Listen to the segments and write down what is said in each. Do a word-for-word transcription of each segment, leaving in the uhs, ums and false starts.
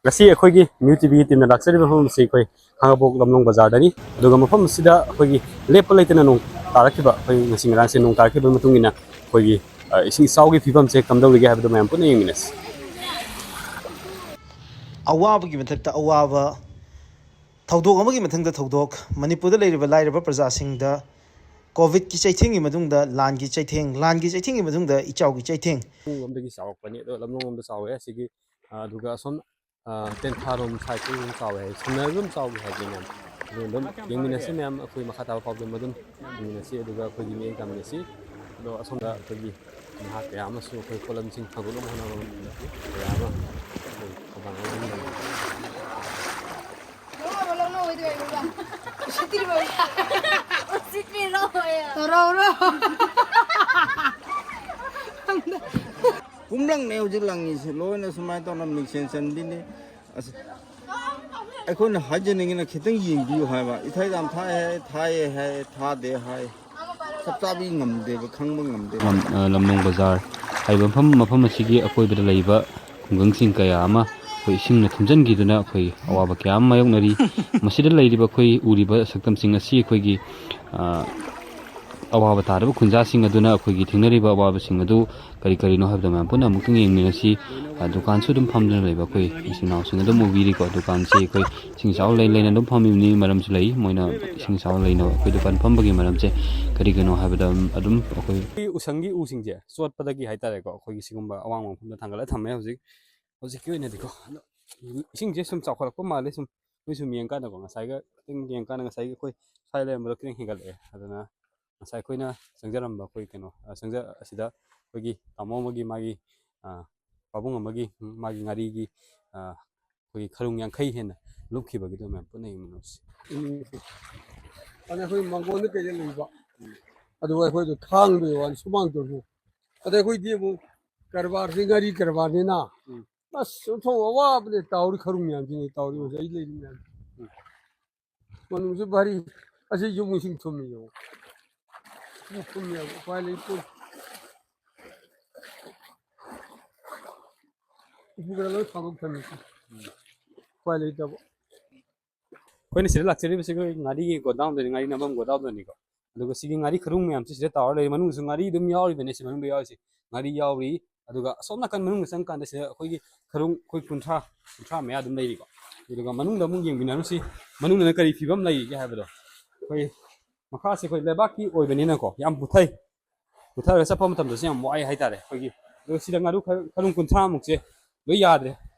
ꯉꯁꯤ ꯑꯩꯈꯣꯏꯒꯤ ꯃꯤꯌꯨ ꯇꯤꯚꯤꯒꯤ ꯇꯤꯝꯅ ꯂꯥꯛꯆꯔꯤꯕ ꯃꯐꯝ ꯑꯁꯤ ꯑꯩꯈꯣꯏ ꯈꯥꯡꯉꯕꯣꯛ ꯂꯝꯂꯣꯡ ꯕꯖꯥꯔꯗꯅꯤ꯫ ꯑꯗꯨꯒ ꯃꯐꯝ ꯑꯁꯤꯗ ꯑꯩꯈꯣꯏꯒꯤ ꯂꯦꯞꯄ ꯂꯩꯇꯅ ꯅꯣꯡ ꯇꯥꯔꯛꯈꯤꯕ, ꯑꯩꯈꯣꯏ ꯉꯁꯤ ꯉꯔꯥꯡꯁꯦ ꯅꯣꯡ ꯇꯥꯔꯛꯈꯤꯕꯒꯤ ꯃꯇꯨꯡ ꯏꯟꯅ ꯑꯩꯈꯣꯏꯒꯤ, ꯑ, ꯏꯁꯤꯡ ꯏꯆꯥꯎꯒꯤ ꯐꯤꯕꯝꯁꯦ ꯀꯝꯗꯧꯔꯤꯒꯦ ꯍꯥꯏꯕꯗꯨ ꯃꯌꯥꯝ ꯄꯨꯟꯅ ꯌꯦꯡꯃꯤꯟꯅꯁꯤ꯫ ꯑꯋꯥꯕꯒꯤ ꯃꯊꯛꯇ ꯑꯋꯥꯕ, ꯊꯧꯗꯣꯛ ꯑꯃꯒꯤ ꯃꯊꯪꯗ ꯊꯧꯗꯣꯛ, ꯃꯅꯤꯄꯨꯔꯗ ꯂꯩꯔꯤꯕ ꯂꯥꯏꯔꯕ ꯄ꯭ꯔꯖꯥꯁꯤꯡꯗ ꯀꯣꯚꯤꯗꯀꯤ ꯆꯩꯊꯦꯡꯒꯤ ꯃꯇꯨꯡꯗ ꯂꯥꯟꯒꯤ ꯆꯩꯊꯦꯡ, ꯂꯥꯟꯒꯤ ꯆꯩꯊꯦꯡꯒꯤ ꯃꯇꯨꯡꯗ ꯏꯆꯥꯎꯒꯤ ꯆꯩꯊꯦꯡ꯫ ꯂꯝꯂꯣꯡꯂꯣꯝꯗꯒꯤ ꯆꯥꯎꯔꯛꯄꯅꯤ, ꯑꯗꯣ ꯂꯝꯂꯣꯡꯂꯣꯝꯗ ꯆꯥꯎꯋꯦ꯫ ꯑꯁꯤꯒꯤ, ꯑ, ꯑꯗꯨꯒ ꯑꯁꯣꯝ, ꯑ, ꯇꯦꯟꯊꯥꯔꯣꯝ ꯁꯥꯏꯠꯇꯁꯨ ꯑꯗꯨꯝ ꯆꯥꯎꯋꯦ ꯍꯥꯏ, ꯁꯝꯅꯔꯁꯨ ꯑꯗꯨꯝ ꯆꯥꯎꯋꯦ ꯍꯥꯏꯕꯅꯤ ꯃꯌꯥꯝ꯫ ꯑꯗꯨ ꯑꯗꯨꯝ ꯌꯦꯡꯃꯤꯟꯅꯁꯤ ꯃꯌꯥꯝ, ꯑꯩꯈꯣꯏ ꯃꯈꯥ ꯇꯥꯕ ꯄꯥꯎꯗꯝ ꯑꯗꯨꯝ ꯌꯦꯡꯃꯤꯟꯅꯁꯤ, ꯑꯗꯨꯒ ꯑꯩꯈꯣꯏꯒꯤ ꯃꯤꯠꯌꯦꯡ ꯇꯝꯃꯤꯟꯅꯁꯤ꯫ ꯑꯗꯣ ꯑꯁꯣꯝꯗ ꯑꯩꯈꯣꯏꯒꯤ ꯅꯍꯥ ꯀꯌꯥ ꯑꯃꯁꯨ ꯑꯩꯈꯣꯏ ꯄꯣꯠꯂꯝꯁꯤꯡ ꯊꯥꯡꯗꯣꯛꯅꯕ ꯍꯣꯠꯅꯕ ꯃꯇꯝꯗ ꯀꯌꯥ ꯑꯃ ꯑꯩꯈꯣꯏ ꯊꯧꯗꯥꯡ ꯂꯧꯔꯤ꯫ ꯇꯧꯔꯛꯎꯔꯣ? ꯄꯨꯝꯂꯪꯅꯦ ꯍꯧꯖꯤꯛ ꯂꯪꯉꯤꯁꯦ, ꯂꯣꯏꯅ ꯁꯨꯃꯥꯏꯅ ꯇꯧꯅ ꯃꯤꯡꯁꯦꯟ ꯆꯟꯕꯤꯅꯤ꯫ ꯑꯁ, ꯑꯩꯈꯣꯏꯅ ꯍꯥꯏꯖꯅꯤꯡꯉꯤꯅ ꯈꯤꯇꯪ ꯌꯦꯡꯕꯤꯌꯨ ꯍꯥꯏꯕ, ꯏꯊꯩ ꯂꯥꯡ ꯊꯥꯏ ꯍꯥꯏ, ꯊꯥꯏꯌꯦ ꯍꯥꯏ, ꯊꯥꯗꯦ ꯍꯥꯏ, ꯆꯞ ꯆꯥꯕꯤ ꯉꯝꯗꯦꯕ, ꯈꯪꯕ ꯉꯝꯗꯦ꯫ ꯂꯝ-, ꯑ, ꯂꯝꯂꯣꯡ ꯕꯖꯥꯔ ꯍꯥꯏꯔꯤꯕ ꯃꯐꯝ, ꯃꯐꯝ ꯑꯁꯤꯒꯤ ꯑꯀꯣꯏꯕꯗ ꯂꯩꯕ ꯈꯨꯡꯒꯪꯁꯤꯡ ꯀꯌꯥ ꯑꯃ ꯑꯩꯈꯣꯏ ꯏꯁꯤꯡꯅ ꯊꯨꯝꯖꯤꯟꯈꯤꯗꯨꯅ ꯑꯩꯈꯣꯏ ꯑꯋꯥꯕ ꯀꯌꯥ ꯑꯃ ꯃꯥꯌꯣꯛꯅꯔꯤ꯫ ꯃꯁꯤꯗ ꯂꯩꯔꯤꯕ ꯑꯩꯈꯣꯏ ꯎꯔꯤꯕ ꯁꯛꯇꯝꯁꯤꯡ ꯑꯁꯤ ꯑꯩꯈꯣꯏꯒꯤ, ꯑ, ꯑꯋꯥꯕ ꯇꯥꯔꯕ ꯈꯨꯟꯖꯥꯁꯤꯡ ꯑꯗꯨꯅ ꯑꯩꯈꯣꯏꯒꯤ ꯊꯦꯡꯅꯔꯤꯕ ꯑꯋꯥꯕꯁꯤꯡ ꯑꯗꯨ ꯀꯔꯤ ꯀꯔꯤꯅꯣ ꯍꯥꯏꯕꯗꯣ ꯃꯌꯥꯝ ꯄꯨꯟꯅ ꯑꯃꯨꯛꯇꯪ ꯌꯦꯡꯃꯤꯟꯅꯁꯤ꯫ ꯑ, ꯗꯨꯀꯥꯟꯁꯨ ꯑꯗꯨꯝ ꯐꯝꯗꯨꯅ ꯂꯩꯕ ꯑꯩꯈꯣꯏ ꯏꯆꯤꯟ ꯏꯅꯥꯎꯁꯤꯡ ꯑꯗꯨꯝ ꯎꯕꯤꯔꯤꯀꯣ꯫ ꯗꯨꯀꯥꯟꯁꯤ ꯑꯩꯈꯣꯏ ꯏꯁꯤꯡ ꯏꯆꯥꯎ ꯂꯩ ꯂꯩꯅ ꯑꯗꯨꯝ ꯐꯝꯃꯤꯕꯅꯤ꯫ ꯃꯔꯝꯁꯨ ꯂꯩ, ꯃꯣꯏꯅ ꯏꯁꯤꯡ ꯏꯆꯥꯎ ꯂꯩꯅ ꯑꯩꯈꯣꯏ ꯗꯨꯀꯥꯟ ꯐꯝꯕꯒꯤ ꯃꯔꯝꯁꯦ ꯀꯔꯤꯒꯤꯅꯣ ꯍꯥꯏꯕꯗ ꯑꯗꯨꯝ ꯑꯩꯈꯣꯏ ꯎꯁꯪꯒꯤ ꯎꯁꯤꯡꯁꯦ ꯆꯣꯠꯄꯗꯒꯤ ꯍꯥꯏꯇꯥꯔꯦꯀꯣ, ꯑꯩꯈꯣꯏꯒꯤ ꯁꯤꯒꯨꯝꯕ ꯑꯋꯥꯡꯕ ꯃꯐꯝꯗ ꯊꯥꯡꯒꯠꯂ ꯊꯝꯃꯦ ꯍꯧꯖꯤꯛ꯫ ꯍꯧꯖꯤꯛꯀꯤ ꯑꯣꯏꯅꯗꯤꯀꯣ, ꯑꯗꯣ ꯏꯁꯤꯡꯁꯦ ꯁꯨꯝ ꯆꯥꯎꯈꯠꯂꯛꯄ ꯃꯥꯜꯂꯦ꯫ ꯁꯨꯝ ꯃꯣꯏ ꯁꯨꯝ ꯌꯦꯡꯀꯥꯟꯗꯀꯣ, ꯉꯁꯥꯏꯒ ꯈꯤꯇꯪ ꯌꯦꯡꯀꯥꯟꯗ ꯉꯁꯥꯏꯒꯤ ꯑꯩꯈꯣꯏ ꯁ꯭ꯋꯥꯏ ꯂꯩꯔꯝꯕꯗꯣ ꯈꯤꯇꯪ ꯍꯦꯟꯒꯠꯂꯛꯑꯦ꯫ ꯑꯗꯨꯅ ꯉꯁꯥꯏ ꯑꯩꯈꯣꯏꯅ ꯆꯪꯖꯔꯝꯕ ꯑꯩꯈꯣꯏ ꯀꯩꯅꯣ, ꯑ, ꯆꯪꯖ-, ꯑꯁꯤꯗ ꯑꯩꯈꯣꯏꯒꯤ ꯇꯥꯃꯣ ꯑꯃꯒꯤ ꯃꯥꯒꯤ, ꯑ, ꯄꯥꯕꯨꯡ ꯑꯃꯒꯤ ꯃꯥꯒꯤ ꯉꯥꯔꯤꯒꯤ, ꯑ, ꯑꯩꯈꯣꯏꯒꯤ ꯈꯔꯨꯡ ꯌꯥꯡꯈꯩ ꯍꯦꯟꯅ ꯂꯨꯞꯈꯤꯕꯒꯤꯗꯣ ꯃꯌꯥꯝ ꯄꯨꯟꯅ ꯌꯦꯡꯃꯤꯟꯅꯁꯤ꯫ ꯑꯗ ꯑꯩꯈꯣꯏ ꯃꯪꯒꯣꯟꯗ ꯀꯩꯗ ꯂꯩꯕ, ꯑꯗꯨꯒ ꯑꯩꯈꯣꯏꯗꯣ ꯈꯥꯡꯕꯒꯤ ꯋꯥꯅꯤ, ꯁꯨꯃꯥꯡ ꯇꯧꯔꯁꯨ꯫ ꯑꯗ ꯑꯩꯈꯣꯏꯗꯤ ꯑꯃꯨꯛ ꯀꯔꯕꯥꯔꯁꯤ ꯉꯥꯔꯤ ꯀꯔꯕꯥꯔꯅꯤꯅ, ꯎꯝ꯫ ꯑꯁ, ꯑꯣꯟꯊꯣꯛ ꯑꯋꯥꯕꯅꯦ ꯇꯥꯎꯔꯤ ꯈꯔꯨꯡ ꯃꯌꯥꯝꯁꯤꯅꯦ, ꯇꯥꯎꯔꯤ ꯍꯧꯖꯤꯛ ꯑꯩ ꯂꯩꯔꯤ ꯃꯌꯥꯝꯁꯦ꯫ ꯎꯝ꯫ ꯃꯅꯨꯡꯁꯨ ꯚꯥꯔꯤ, ꯑꯁꯤ ꯌꯨꯝ ꯏꯁꯤꯡ ꯊꯨꯝꯃꯤ ꯌꯦꯡꯉꯨ꯫ ꯏꯁꯤꯡ ꯊꯨꯝꯃꯦꯕ, ꯎꯄꯥꯏ ꯂꯩꯄꯣꯠ꯫ ꯎꯄꯨ ꯀꯩꯀꯥ ꯂꯣꯏ ꯊꯥꯗꯣꯛ ꯊꯝꯃꯦ꯫ ꯎꯄꯥꯏ ꯂꯩꯇꯕ꯫ ꯑꯩꯈꯣꯏꯅ ꯁꯤꯗ ꯂꯥꯛꯆꯔꯤꯕꯁꯤ ꯑꯩꯈꯣꯏ ꯉꯥꯔꯤꯒꯤ ꯒꯣꯗꯥꯎꯟꯗꯅꯤ, ꯉꯥꯔꯤ ꯅꯝꯐꯝ ꯒꯣꯗꯥꯎꯟꯗꯅꯤꯀꯣ꯫ ꯑꯗꯨꯒ ꯁꯤꯒꯤ ꯉꯥꯔꯤ ꯈꯔꯨꯡ ꯃꯌꯥꯝꯁꯤ ꯁꯤꯗ ꯇꯥꯔ ꯂꯩꯔꯦ꯫ ꯃꯅꯨꯡꯗꯁꯨ ꯉꯥꯔꯤ ꯑꯗꯨꯝ ꯌꯥꯎꯔꯤꯕꯅꯤ꯫ ꯁꯤ ꯃꯅꯨꯡꯗ ꯌꯥꯎꯔꯤꯁꯤ ꯉꯥꯔꯤ ꯌꯥꯎꯔꯤ꯫ ꯑꯗꯨꯒ ꯑꯁꯣꯝ ꯅꯥꯀꯟ ꯃꯅꯨꯡꯗ ꯆꯪꯀꯥꯟꯗ ꯁꯤꯗ ꯑꯩꯈꯣꯏꯒꯤ ꯈꯔꯨꯡ ꯑꯩꯈꯣꯏ ꯀꯨꯟꯊ꯭ꯔꯥ, ꯀꯨꯟꯊ꯭ꯔꯥ ꯃꯌꯥ ꯑꯗꯨꯝ ꯂꯩꯔꯤꯀꯣ꯫ ꯑꯗꯨꯒ ꯃꯅꯨꯡꯗ ꯑꯃꯨꯛ ꯌꯦꯡꯃꯤꯟꯅꯔꯨꯁꯤ, ꯃꯅꯨꯡꯗꯅ ꯀꯔꯤ ꯐꯤꯕꯝ ꯂꯩꯒꯦ ꯍꯥꯏꯕꯗꯣ꯫ ꯑꯩꯈꯣꯏ ꯃꯈꯥꯁꯦ ꯑꯩꯈꯣꯏ ꯂꯩꯕꯥꯛꯀꯤ ꯑꯣꯏꯕꯅꯤꯅꯀꯣ, ꯌꯥꯝ ꯄꯨꯊꯩ꯫ ꯄꯨꯊꯔꯒ ꯆꯠꯄ ꯃꯇꯝꯗꯁꯨ ꯌꯥꯝ ꯋꯥꯏ ꯍꯥꯏꯇꯥꯔꯦ꯫ ꯑꯩꯈꯣꯏꯒꯤ ꯑꯗꯣ ꯁꯤꯗ ꯉꯥꯔꯨ ꯈꯔ, ꯈꯔꯨꯡ ꯀꯨꯟꯊ꯭ꯔꯥꯃꯨꯛꯁꯦ ꯂꯣꯏ ꯌꯥꯗ꯭ꯔꯦ꯫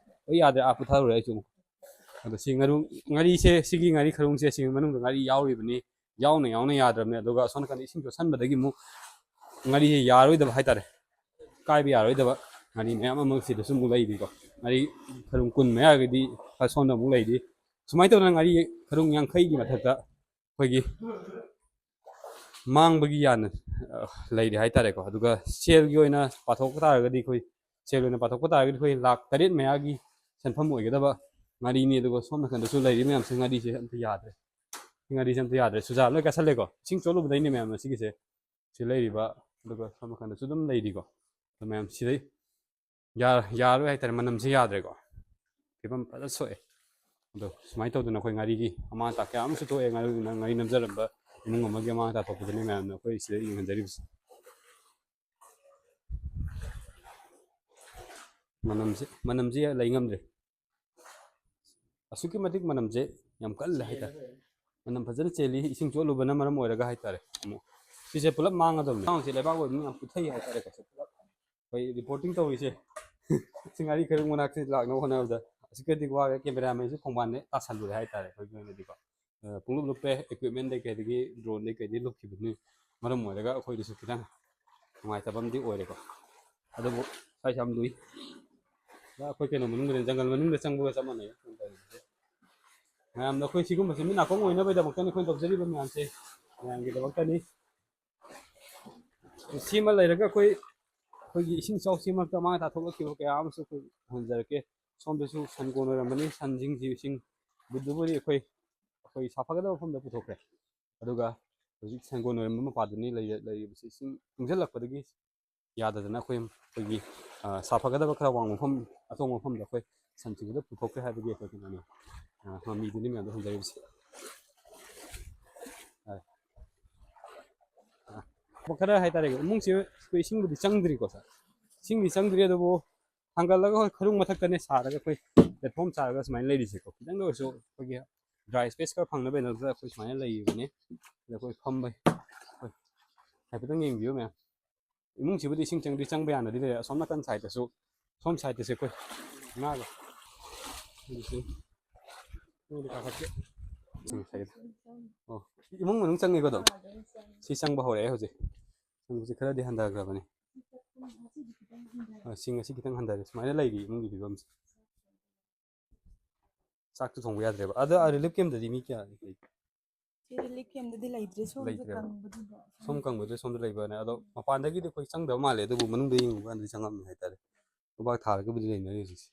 ꯂꯣꯏ ꯌꯥꯗ꯭ꯔꯦ꯫ ꯑꯥ, ꯄꯨꯊꯔꯨꯔꯦ ꯑꯩꯁꯨ ꯑꯃꯨꯛ꯫ ꯑꯗꯣ ꯁꯤ ꯉꯥꯔꯨ, ꯉꯥꯔꯤꯁꯦ, ꯁꯤꯒꯤ ꯉꯥꯔꯤ ꯈꯔꯨꯡꯁꯦ ꯁꯤ ꯃꯅꯨꯡꯗ ꯉꯥꯔꯤ ꯌꯥꯎꯔꯤꯕꯅꯤ꯫ ꯌꯥꯎꯅ ꯌꯥꯎꯅ ꯌꯥꯗ꯭ꯔꯕꯅꯦ꯫ ꯑꯗꯨꯒ ꯑꯁꯣꯝ ꯅꯥꯀꯟꯗ ꯏꯁꯤꯡ ꯆꯣꯠꯁꯟꯕꯗꯒꯤ ꯑꯃꯨꯛ ꯉꯥꯔꯤꯁꯦ ꯌꯥꯔꯣꯏꯗꯕ ꯍꯥꯏꯇꯥꯔꯦ꯫ ꯀꯥꯏꯕ ꯌꯥꯔꯣꯏꯗꯕ ꯉꯥꯔꯤ ꯃꯌꯥꯝ ꯑꯃ ꯁꯤꯗꯁꯨ ꯑꯃꯨꯛ ꯂꯩꯔꯤꯀꯣ꯫ ꯉꯥꯔꯤ ꯈꯔꯨꯡ ꯀꯨꯟ ꯃꯌꯥꯒꯤꯗꯤ ꯑꯁꯣꯝꯗ ꯑꯃꯨꯛ ꯂꯩꯔꯤ꯫ ꯁꯨꯃꯥꯏꯅ ꯇꯧꯗꯅ ꯉꯥꯔꯤ ꯈꯔꯨꯡ ꯌꯥꯡꯈꯩꯒꯤ ꯃꯊꯛꯇ ꯑꯩꯈꯣꯏꯒꯤ ꯃꯥꯡꯕꯒꯤ ꯌꯥꯅ, ꯑ, ꯂꯩꯔꯦ ꯍꯥꯏꯇꯥꯔꯦꯀꯣ꯫ ꯑꯗꯨꯒ ꯁꯦꯜꯒꯤ ꯑꯣꯏꯅ ꯄꯥꯊꯣꯛꯄ ꯇꯥꯔꯒꯗꯤ ꯑꯩꯈꯣꯏ, ꯁꯦꯜ ꯑꯣꯏꯅ ꯄꯥꯊꯣꯛꯄ ꯇꯥꯔꯒꯗꯤ ꯑꯩꯈꯣꯏ ꯂꯥꯛ ꯇꯔꯦꯠ ꯃꯌꯥꯒꯤ ꯁꯦꯟꯐꯝ ꯑꯣꯏꯒꯗꯕ ꯉꯥꯔꯤꯅꯤ꯫ ꯑꯗꯨꯒ ꯁꯣꯝ ꯅꯥꯀꯟꯗꯁꯨ ꯂꯩꯔꯤ ꯃꯌꯥꯝꯁꯦ, ꯉꯥꯔꯤꯁꯦ ꯑꯝꯇ ꯌꯥꯗ꯭ꯔꯦ꯫ ꯉꯥꯔꯤꯁꯦ ꯑꯝꯇ ꯌꯥꯗ꯭ꯔꯦ꯫ ꯁꯨꯖꯥ ꯂꯣꯏ ꯀꯥꯁꯜꯂꯦꯀꯣ꯫ ꯏꯁꯤꯡ ꯆꯣꯠꯂꯨꯕꯗꯩꯅꯦ ꯃꯌꯥꯝ ꯑꯁꯤꯒꯤꯁꯦ꯫ ꯁꯤ ꯂꯩꯔꯤꯕ, ꯑꯗꯨꯒ ꯁꯣꯝ ꯅꯥꯀꯟꯗꯁꯨ ꯑꯗꯨꯝ ꯂꯩꯔꯤꯀꯣ꯫ ꯑꯗꯨ ꯃꯌꯥꯝ ꯁꯤꯗꯩ ꯌꯥ-, ꯌꯥꯔꯣꯏ ꯍꯥꯏꯇꯥꯔꯦ, ꯃꯅꯝꯁꯤ ꯌꯥꯗ꯭ꯔꯦꯀꯣ꯫ ꯐꯤꯕꯝ ꯐꯖꯅ ꯁꯣꯛꯑꯦ꯫ ꯑꯗꯣ ꯁꯨꯃꯥꯏꯅ ꯇꯧꯗꯅ ꯑꯩꯈꯣꯏ ꯉꯥꯔꯤꯒꯤ ꯑꯃꯥꯡ ꯑꯇꯥ ꯀꯌꯥ ꯑꯃꯁꯨ ꯊꯣꯛꯑꯦ꯫ ꯉꯥꯔꯤ, ꯉꯥꯔꯤ ꯅꯝꯖꯔꯝꯕ ꯏꯃꯨꯡ ꯑꯃꯒꯤ ꯑꯃꯥꯡ ꯑꯇꯥ ꯊꯣꯛꯄꯗꯨꯅꯦ ꯃꯌꯥꯝꯅ ꯑꯩꯈꯣꯏ ꯁꯤꯗ ꯌꯦꯡꯍꯟꯖꯔꯤꯕꯁꯦ꯫ ꯃꯅꯝꯁꯦ, ꯃꯅꯝꯁꯦ ꯂꯩ ꯉꯝꯗ꯭ꯔꯦ꯫ ꯑꯁꯨꯛꯀꯤ ꯃꯇꯤꯛ ꯃꯅꯝꯁꯦ ꯌꯥꯝ ꯀꯜꯂꯦ ꯍꯥꯏꯇꯥꯔꯦ꯫ ꯃꯅꯝ ꯐꯖꯅ ꯆꯦꯜꯂꯤ, ꯏꯁꯤꯡ ꯆꯣꯠꯂꯨꯕꯅ ꯃꯔꯝ ꯑꯣꯏꯔꯒ ꯍꯥꯏꯇꯥꯔꯦ꯫ ꯑꯃꯨꯛ ꯁꯤꯁꯦ ꯄꯨꯂꯞ ꯃꯥꯡꯒꯗꯕꯅꯤ꯫ ꯃꯥꯡꯁꯦ ꯂꯩꯕꯥꯛ ꯑꯣꯏꯕꯅꯤꯅ ꯌꯥꯝ ꯄꯨꯊꯩ ꯍꯥꯏꯇꯥꯔꯦꯀꯣ꯫ ꯁꯤ ꯄꯨꯂꯞ ꯑꯩꯈꯣꯏ ꯔꯤꯄꯣꯔꯇꯤꯡ ꯇꯧꯔꯤꯁꯦ ꯁꯤ ꯉꯥꯔꯤ ꯈꯔꯨꯡ ꯃꯅꯥꯛꯁꯤ ꯂꯥꯛꯅꯕ ꯍꯣꯠꯅꯕꯗ ꯑꯁꯨꯛꯀꯤ ꯃꯇꯤꯛ ꯋꯥꯈ꯭ꯔꯦ꯫ ꯀꯦꯃꯦꯔꯥꯃꯦꯟꯁꯨ ꯈꯣꯡꯕꯥꯟꯗ ꯇꯥꯁꯜꯂꯨꯔꯦ ꯍꯥꯏꯇꯥꯔꯦ꯫ ꯑꯩꯈꯣꯏꯒꯤ ꯑꯣꯏꯅꯗꯤꯀꯣ, ꯑ, ꯄꯨꯡꯂꯨꯞ ꯂꯨꯞꯄꯦ꯫ ꯏꯀ꯭ꯋꯤꯞꯃꯦꯟꯗꯩ ꯀꯩꯗꯒꯤ, ꯗ꯭ꯔꯣꯟꯗꯩ ꯀꯩꯗꯒꯤ ꯂꯨꯞꯈꯤꯕꯗꯨꯅ ꯃꯔꯝ ꯑꯣꯏꯔꯒ ꯑꯩꯈꯣꯏꯗꯁꯨ ꯈꯤꯇꯪ ꯅꯨꯡꯉꯥꯏꯇꯕ ꯑꯃꯗꯤ ꯑꯣꯏꯔꯦꯀꯣ꯫ ꯑꯗꯨꯕꯨ ꯁ꯭ꯋꯥꯏꯁꯦ ꯌꯥꯝ ꯂꯨꯏ꯫ ꯑꯩꯈꯣꯏ ꯀꯩꯅꯣ ꯃꯅꯨꯡꯗ, ꯖꯪꯒꯜ ꯃꯅꯨꯡꯗ ꯆꯪꯕꯒ ꯆꯞ ꯃꯥꯟꯅꯩ꯫ ꯃꯌꯥꯝꯗ ꯑꯩꯈꯣꯏ ꯁꯤꯒꯨꯝꯕꯁꯦ ꯃꯤꯠ ꯅꯥꯀꯣꯡ ꯑꯣꯏꯅꯕꯒꯤꯗꯃꯛꯇꯅꯤ ꯑꯩꯈꯣꯏꯅ ꯇꯧꯖꯔꯤꯕ ꯃꯌꯥꯝꯁꯦ, ꯃꯌꯥꯝꯒꯤꯗꯃꯛꯇꯅꯤ꯫ ꯁꯤꯃ ꯂꯩꯔꯒ ꯑꯩꯈꯣꯏ, ꯑꯩꯈꯣꯏꯒꯤ ꯏꯁꯤꯡ ꯏꯆꯥꯎ ꯁꯤ ꯃꯔꯛꯇ ꯑꯃꯥꯡ ꯑꯇꯥ ꯊꯣꯛꯂꯛꯈꯤꯕ ꯀꯌꯥ ꯑꯃꯁꯨ ꯑꯩꯈꯣꯏ ꯎꯍꯟꯖꯔꯛꯀꯦ꯫ ꯁꯣꯝꯗꯁꯨ ꯁꯟ ꯀꯣꯟ ꯑꯣꯏꯔꯝꯕꯅꯤ, ꯁꯟꯁꯤꯡꯁꯤ ꯏꯁꯤꯡ ꯕꯨꯠꯇꯨꯕꯨꯗꯤ ꯑꯩꯈꯣꯏ, ꯑꯩꯈꯣꯏ ꯁꯥꯐꯒꯗꯕ ꯃꯐꯝꯗ ꯄꯨꯊꯣꯛꯈ꯭ꯔꯦ꯫ ꯑꯗꯨꯒ ꯍꯧꯖꯤꯛ ꯁꯟ ꯀꯣꯟ ꯑꯣꯏꯔꯝꯕ ꯃꯄꯥꯗꯨꯅꯤ ꯂꯩꯔ-, ꯂꯩꯔꯤꯕꯁꯤ ꯏꯁꯤꯡ ꯇꯨꯡꯁꯤꯜꯂꯛꯄꯗꯒꯤ ꯌꯥꯗꯗꯅ ꯑꯩꯈꯣꯏ ꯑꯩꯈꯣꯏꯒꯤ ꯁꯥꯐꯒꯗꯕ ꯈꯔ ꯋꯥꯡꯕ ꯃꯐꯝ, ꯑꯇꯣꯡꯕ ꯃꯐꯝꯗ ꯑꯩꯈꯣꯏ ꯁꯟ ꯊꯤꯕꯗ ꯄꯨꯊꯣꯛꯈ꯭ꯔꯦ ꯍꯥꯏꯕꯒꯤ ꯑꯩꯈꯣꯏ ꯀꯩꯅꯣꯅꯤ, ꯃꯃꯤꯗꯨꯅꯤ ꯃꯌꯥꯝꯗꯣ ꯍꯟꯖꯔꯤꯕꯁꯦ꯫ ꯈꯔ ꯍꯥꯏꯇꯥꯔꯦ, ꯏꯃꯨꯡꯁꯤ ꯑꯩꯈꯣꯏ ꯏꯁꯤꯡꯕꯨꯗꯤ ꯆꯪꯗ꯭ꯔꯤꯀꯣ ꯁꯥꯔ, ꯏꯁꯤꯡꯗꯤ ꯆꯪꯗ꯭ꯔꯤ, ꯑꯗꯨꯕꯨ ꯊꯥꯡꯒꯠꯂꯒ ꯍꯣꯏ ꯈꯔꯨꯡ ꯃꯊꯛꯇꯅꯦ ꯁꯥꯔꯒ ꯑꯩꯈꯣꯏ platform ꯁꯥꯔꯒ ꯁꯨꯃꯥꯏꯅ ꯂꯩꯔꯤꯁꯦꯀꯣ꯫ ꯈꯤꯇꯪꯗ ꯑꯣꯏꯔꯁꯨ ꯑꯩꯈꯣꯏꯒꯤ dry space ꯈꯔ ꯐꯪꯅꯕꯒꯤꯗꯃꯛꯇ ꯑꯩꯈꯣꯏ ꯁꯨꯃꯥꯏꯅ ꯂꯩꯔꯤꯕꯅꯤ꯫ ꯑꯗ ꯑꯩꯈꯣꯏ ꯐꯝꯕꯩ, ꯍꯣꯏ, ꯍꯥꯏꯐꯦꯠꯇꯪ ꯌꯦꯡꯕꯤꯌꯨ ꯃꯌꯥꯝ꯫ ꯏꯃꯨꯡꯁꯤꯕꯨꯗꯤ ꯏꯁꯤꯡ ꯆꯪꯗꯤ ꯆꯪꯕ ꯌꯥꯅꯗꯤ ꯂꯩꯔꯦ꯫ ꯑꯁꯣꯝ ꯅꯥꯀꯟ side ꯇꯁꯨ, ꯁꯣꯝ side ꯇꯁꯦ ꯑꯩꯈꯣꯏ ꯉꯥꯒ꯫ ꯎꯝ, ꯁꯥꯏꯗ꯫ ꯑꯣ, ꯏꯃꯨꯡ ꯃꯅꯨꯡ ꯆꯪꯉꯦꯀꯣ ꯑꯗꯨꯝ? ꯁꯤ ꯆꯪꯕ ꯍꯧꯔꯛꯑꯦ ꯍꯧꯖꯤꯛ꯫ ꯍꯧꯖꯤꯛ ꯈꯔꯗꯤ ꯍꯟꯊꯈ꯭ꯔꯕꯅꯤ꯫ ꯑ, ꯁꯤꯡ ꯑꯁꯤ ꯈꯤꯇꯪ ꯍꯟꯊꯔꯦ꯫ ꯁꯨꯃꯥꯏꯅ ꯂꯩꯔꯤ ꯏꯃꯨꯡꯒꯤ ꯐꯤꯕꯝꯁꯦ꯫ ꯆꯥꯛꯁꯨ ꯊꯣꯡꯕ ꯌꯥꯗ꯭ꯔꯦꯕ꯫ ꯑꯗꯣ, ꯑ, relief camp ꯇꯗꯤ ꯃꯤ ꯀꯌꯥ ꯂꯩ? ꯁꯤ relief camp ꯇꯗꯤ ꯂꯩꯇ꯭ꯔꯦ, ꯁꯣꯝꯗ ꯂꯩꯇ꯭ꯔꯦꯕ꯫ ꯀꯪꯕꯗꯨꯗ꯫ ꯁꯣꯝ ꯀꯪꯕꯗꯨꯗ ꯁꯣꯝꯗ ꯂꯩꯕꯅꯦ꯫ ꯑꯗꯣ ꯃꯄꯥꯟꯗꯒꯤꯗꯤ ꯑꯩꯈꯣꯏ ꯆꯪꯗꯕ ꯃꯥꯜꯂꯦ, ꯑꯗꯨꯕꯨ ꯃꯅꯨꯡꯗ ꯌꯦꯡꯉꯨ ꯀꯥꯟꯗꯗꯤ ꯆꯪꯉꯝꯃꯦ ꯍꯥꯏꯇꯥꯔꯦ꯫ ꯎꯕꯥꯛ ꯊꯥꯔꯒꯕꯨꯗꯤ ꯂꯩꯅꯔꯤ ꯍꯧꯖꯤꯛꯁꯦ꯫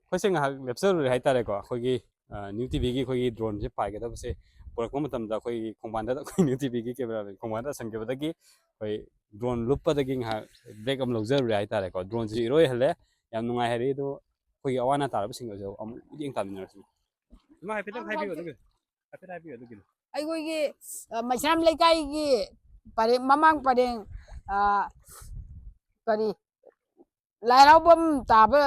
ꯑꯩꯈꯣꯏꯁꯦ ꯉꯥꯏꯍꯥꯛ ꯂꯦꯞꯆꯔꯨꯔꯦ ꯍꯥꯏꯇꯥꯔꯦꯀꯣ꯫ ꯑꯩꯈꯣꯏꯒꯤ, ꯑ, new TV ꯒꯤ ꯑꯩꯈꯣꯏꯒꯤ drone ꯁꯦ ꯄꯥꯏꯒꯗꯕꯁꯦ ꯄꯨꯔꯛꯄ ꯃꯇꯝꯗ ꯑꯩꯈꯣꯏꯒꯤ ꯈꯣꯡꯕꯥꯟꯗ, ꯑꯩꯈꯣꯏ new TV ꯒꯤ camera man ꯈꯣꯡꯕꯥꯟꯗ ꯑꯁꯟꯈꯤꯕꯗꯒꯤ ꯑꯩꯈꯣꯏ drone ꯂꯨꯞꯄꯗꯒꯤ ꯉꯥꯏꯍꯥꯛ break ꯑꯃ ꯂꯧꯖꯔꯨꯔꯦ ꯍꯥꯏꯇꯥꯔꯦꯀꯣ꯫ Drone ꯁꯤꯁꯨ ꯏꯔꯣꯏꯍꯜꯂꯦ, ꯌꯥꯝ ꯅꯨꯡꯉꯥꯏ ꯍꯥꯏꯔꯛꯏ꯫ ꯑꯗꯣ ꯑꯩꯈꯣꯏꯒꯤ ꯑꯋꯥ ꯑꯅꯥ ꯇꯥꯔꯕꯁꯤꯡ ꯑꯗꯨ ꯑꯃꯨꯛ ꯃꯤꯠꯌꯦꯡ ꯇꯥꯃꯤꯟꯅꯔꯁꯤ꯫ ꯏꯃꯥ, ꯍꯥꯏꯐꯦꯠꯇꯪ ꯍꯥꯏꯕꯤꯌꯨ ꯑꯗꯨꯒꯤ, ꯍꯥꯏꯐꯦꯠ ꯍꯥꯏꯕꯤꯌꯨ ꯑꯗꯨꯒꯤꯗꯣ꯫ ꯑꯩꯈꯣꯏꯒꯤ, ꯑ, ꯃꯩꯁꯅꯥꯝ ꯂꯩꯀꯥꯏꯒꯤ ꯄꯔꯦꯡ, ꯃꯃꯥꯡ ꯄꯔꯦꯡ, ꯑ, ꯀꯔꯤ, ꯂꯥꯏ ꯍꯔꯥꯎꯐꯝ ꯇꯥꯕ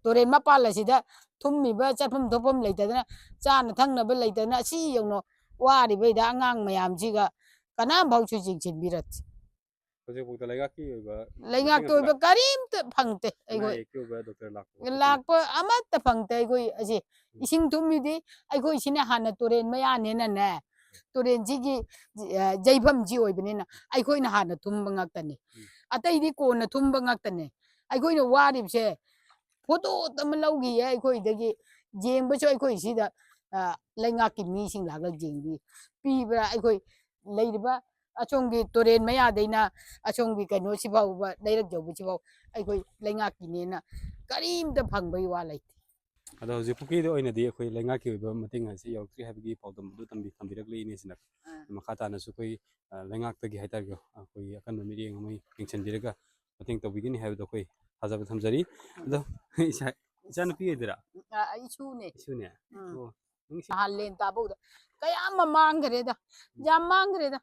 ꯇꯨꯔꯦꯟ ꯃꯄꯥꯜ ꯑꯁꯤꯗ ꯊꯨꯝꯃꯤꯕ ꯆꯠꯐꯝ ꯊꯣꯛꯐꯝ ꯂꯩꯇꯗꯅ, ꯆꯥꯅ ꯊꯛꯅꯕ ꯂꯩꯇꯗꯅ, ꯑꯁꯤ ꯌꯧꯅ ꯋꯥꯔꯤꯕꯩꯗ ꯑꯉꯥꯡ ꯃꯌꯥꯝꯁꯤꯒ ꯀꯅꯥꯝ ꯐꯥꯎꯁꯨ ꯌꯦꯡꯁꯤꯟꯕꯤꯔꯛꯇꯦ꯫ ꯍꯧꯖꯤꯛꯐꯥꯎꯗ ꯂꯩꯉꯥꯛꯀꯤ ꯑꯣꯏꯕ ꯂꯩꯉꯥꯛꯀꯤ ꯃꯇꯦꯡ ꯑꯣꯏꯕ ꯑꯃꯠꯇ ꯀꯔꯤꯝꯇ ꯐꯪꯗꯦ꯫ ꯑꯅꯥ ꯑꯩꯈꯣꯏ ꯑꯌꯦꯛꯀꯤ ꯑꯣꯏꯕ ꯗꯣꯛꯇꯔ ꯂꯥꯛꯄ ꯈꯣꯠꯄ ꯂꯥꯛꯄ ꯑꯃꯠꯇ ꯐꯪꯗꯦ꯫ ꯑꯩꯈꯣꯏ ꯑꯁꯤ ꯎꯝ꯫ ꯏꯁꯤꯡ ꯊꯨꯝꯃꯤꯗꯤ ꯑꯩꯈꯣꯏ ꯁꯤꯅ ꯍꯥꯟꯅ ꯇꯨꯔꯦꯟ ꯃꯌꯥꯅꯦꯅꯅꯦ, ꯇꯨꯔꯦꯟꯁꯤꯒꯤ, ꯑ, ꯌꯩꯐꯝꯁꯤ ꯑꯣꯏꯕꯅꯤꯅ ꯑꯩꯈꯣꯏꯅ ꯍꯥꯟꯅ ꯊꯨꯝꯕ ꯉꯥꯛꯇꯅꯤ꯫ ꯎꯝ꯫ ꯑꯇꯩꯗꯤ ꯀꯣꯟꯅ ꯊꯨꯝꯕ ꯉꯥꯛꯇꯅꯦ꯫ ꯑꯩꯈꯣꯏꯅ ꯋꯥꯔꯤꯕꯁꯦ ꯐꯣꯇꯣ ꯑꯃ ꯂꯧꯈꯤꯌꯦ ꯑꯩꯈꯣꯏꯗꯒꯤ, ꯌꯦꯡꯕꯁꯨ ꯑꯩꯈꯣꯏ ꯁꯤꯗ, ꯑ, ꯂꯩꯉꯥꯛꯀꯤ ꯃꯤꯁꯤꯡ ꯂꯥꯛꯂꯒ ꯌꯦꯡꯕꯤ, ꯄꯤꯕ꯭ꯔꯥ? ꯑꯩꯈꯣꯏ ꯂꯩꯔꯤꯕ ꯑꯁꯣꯝꯒꯤ ꯇꯨꯔꯦꯟ ꯃꯌꯥꯗꯩꯅ ꯑꯁꯣꯝꯒꯤ ꯀꯩꯅꯣꯁꯤ ꯐꯥꯎꯕ, ꯂꯩꯔꯛ ꯌꯧꯕꯁꯤ ꯐꯥꯎ ꯑꯩꯈꯣꯏ ꯂꯩꯉꯥꯛꯀꯤꯅꯦꯅ ꯀꯔꯤꯝꯇ ꯐꯪꯕꯒꯤ ꯋꯥ ꯂꯩꯇꯦ꯫ ꯑꯗꯣ ꯍꯧꯖꯤꯛ ꯄꯨꯈ꯭ꯔꯤꯗ ꯑꯣꯏꯅꯗꯤ ꯑꯩꯈꯣꯏ ꯂꯩꯉꯥꯛꯀꯤ ꯑꯣꯏꯕ ꯃꯇꯦꯡ ꯑꯁꯤ ꯌꯧꯔꯛꯇ꯭ꯔꯤ ꯍꯥꯏꯕꯒꯤ ꯄꯥꯎꯗꯝ ꯑꯗꯨ ꯊꯝꯕꯤꯔꯛꯂꯤ ꯏꯅꯦꯁꯤꯅ꯫ ꯑꯥ꯫ ꯃꯈꯥ ꯇꯥꯅꯁꯨ ꯑꯩꯈꯣꯏ, ꯑ, ꯂꯩꯉꯥꯛꯇꯒꯤ ꯍꯥꯏꯇꯥꯔꯦꯀꯣ, ꯑꯩꯈꯣꯏꯒꯤ ꯑꯀꯟꯕ ꯃꯤꯠꯌꯦꯡ ꯑꯃ ꯌꯦꯡꯁꯤꯟꯕꯤꯔꯒ ꯃꯇꯦꯡ ꯇꯧꯕꯤꯒꯅꯤ ꯍꯥꯏꯕꯗꯣ ꯑꯩꯈꯣꯏ ꯊꯥꯖꯕ ꯊꯝꯖꯔꯤ꯫ ꯑꯗꯣ ꯏꯆꯥ, ꯏꯆꯥꯅꯨꯄꯤ ꯑꯣꯏꯗꯣꯏꯔꯥ? ꯑ, ꯑ, ꯏꯁꯨꯅꯦ꯫ ꯏꯁꯨꯅꯦ? ꯎꯝ꯫ ꯑꯣ, ꯅꯪꯁꯤ ꯅꯍꯥꯟ ꯂꯦꯟ ꯇꯥꯕꯧꯗ ꯀꯌꯥ ꯑꯃ ꯃꯥꯡꯈ꯭ꯔꯦꯗ꯫ ꯌꯥꯝ ꯃꯥꯡꯈ꯭ꯔꯦꯗ꯫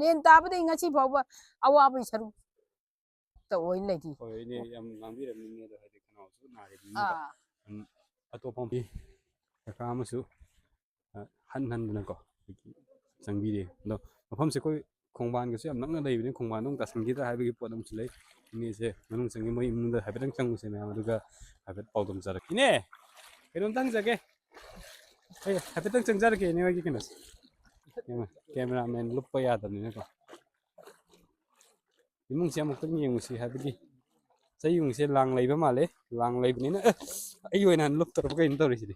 ꯂꯦꯟ ꯇꯥꯕꯗꯩ ꯉꯁꯤ ꯐꯥꯎꯕ ꯑꯋꯥꯕꯒꯤ ꯁꯔꯨꯛꯇ ꯑꯣꯏ ꯂꯩꯔꯤ꯫ ꯍꯣꯏ, ꯏꯅꯦ, ꯌꯥꯝ ꯉꯥꯡꯕꯤꯔꯝꯃꯤꯅꯦ꯫ ꯑꯗꯣ ꯍꯥꯏꯗꯤ ꯈꯅꯥꯎꯁꯨ ꯅꯥꯔꯤꯕꯅꯤꯅꯀꯣ꯫ ꯑꯥ꯫ ꯎꯝ, ꯑꯇꯣꯞꯄ ꯃꯐꯝ ꯀꯀꯥ ꯑꯃꯁꯨ, ꯑ, ꯍꯟ ꯍꯟꯗꯅꯀꯣ ꯑꯩꯈꯣꯏꯒꯤ ꯆꯪꯕꯤꯔꯦ꯫ ꯑꯗꯣ ꯃꯐꯝꯁꯦ ꯑꯩꯈꯣꯏ ꯈꯣꯡꯕꯥꯟꯒꯁꯨ ꯌꯥꯝ ꯅꯛꯅ ꯂꯩꯕꯅꯤ, ꯈꯣꯡꯕꯥꯟꯗ ꯑꯃꯨꯛ ꯇꯥꯁꯟꯈꯤꯗ꯭ꯔꯥ ꯍꯥꯏꯕꯒꯤ ꯄꯣꯠ ꯑꯃꯁꯨ ꯂꯩ꯫ ꯏꯅꯦꯁꯦ ꯃꯅꯨꯡ ꯆꯪꯉꯤ, ꯃꯣꯏ ꯏꯃꯨꯡꯗ ꯍꯥꯏꯐꯦꯠꯇꯪ ꯆꯪꯉꯨꯁꯦ ꯃꯌꯥꯝ, ꯑꯗꯨꯒ ꯍꯥꯏꯐꯦꯠ ꯄꯥꯎꯗꯝꯖꯔꯛꯀꯦ꯫ ꯏꯅꯦ, ꯀꯩꯅꯣꯝꯇ ꯍꯪꯖꯒꯦ꯫ ꯑꯩ ꯍꯥꯏꯐꯦꯠꯇꯪ ꯆꯪꯖꯔꯛꯀꯦ ꯏꯅꯦ ꯍꯣꯏꯒꯤ ꯀꯩꯅꯣꯁꯦ꯫ ꯀꯦꯃꯦꯔꯥ-, ꯀꯦꯃꯦꯔꯥꯃꯦꯟ ꯂꯨꯞꯄ ꯌꯥꯗꯕꯅꯤꯅꯀꯣ꯫ ꯏꯃꯨꯡꯁꯦ ꯑꯃꯨꯛꯇꯪ ꯌꯦꯡꯉꯨꯁꯤ ꯍꯥꯏꯕꯒꯤ꯫ ꯆꯌꯨꯡꯁꯦ ꯂꯥꯡ ꯂꯩꯕ ꯃꯥꯜꯂꯦ꯫ ꯂꯥꯡ ꯂꯩꯕꯅꯤꯅ, ꯑꯦ, ꯑꯩ ꯑꯣꯏꯅ ꯍꯥꯟꯅ ꯂꯨꯞꯇꯧꯔꯕ ꯀꯩꯅꯣ ꯇꯧꯔꯤꯁꯤꯗꯤ꯫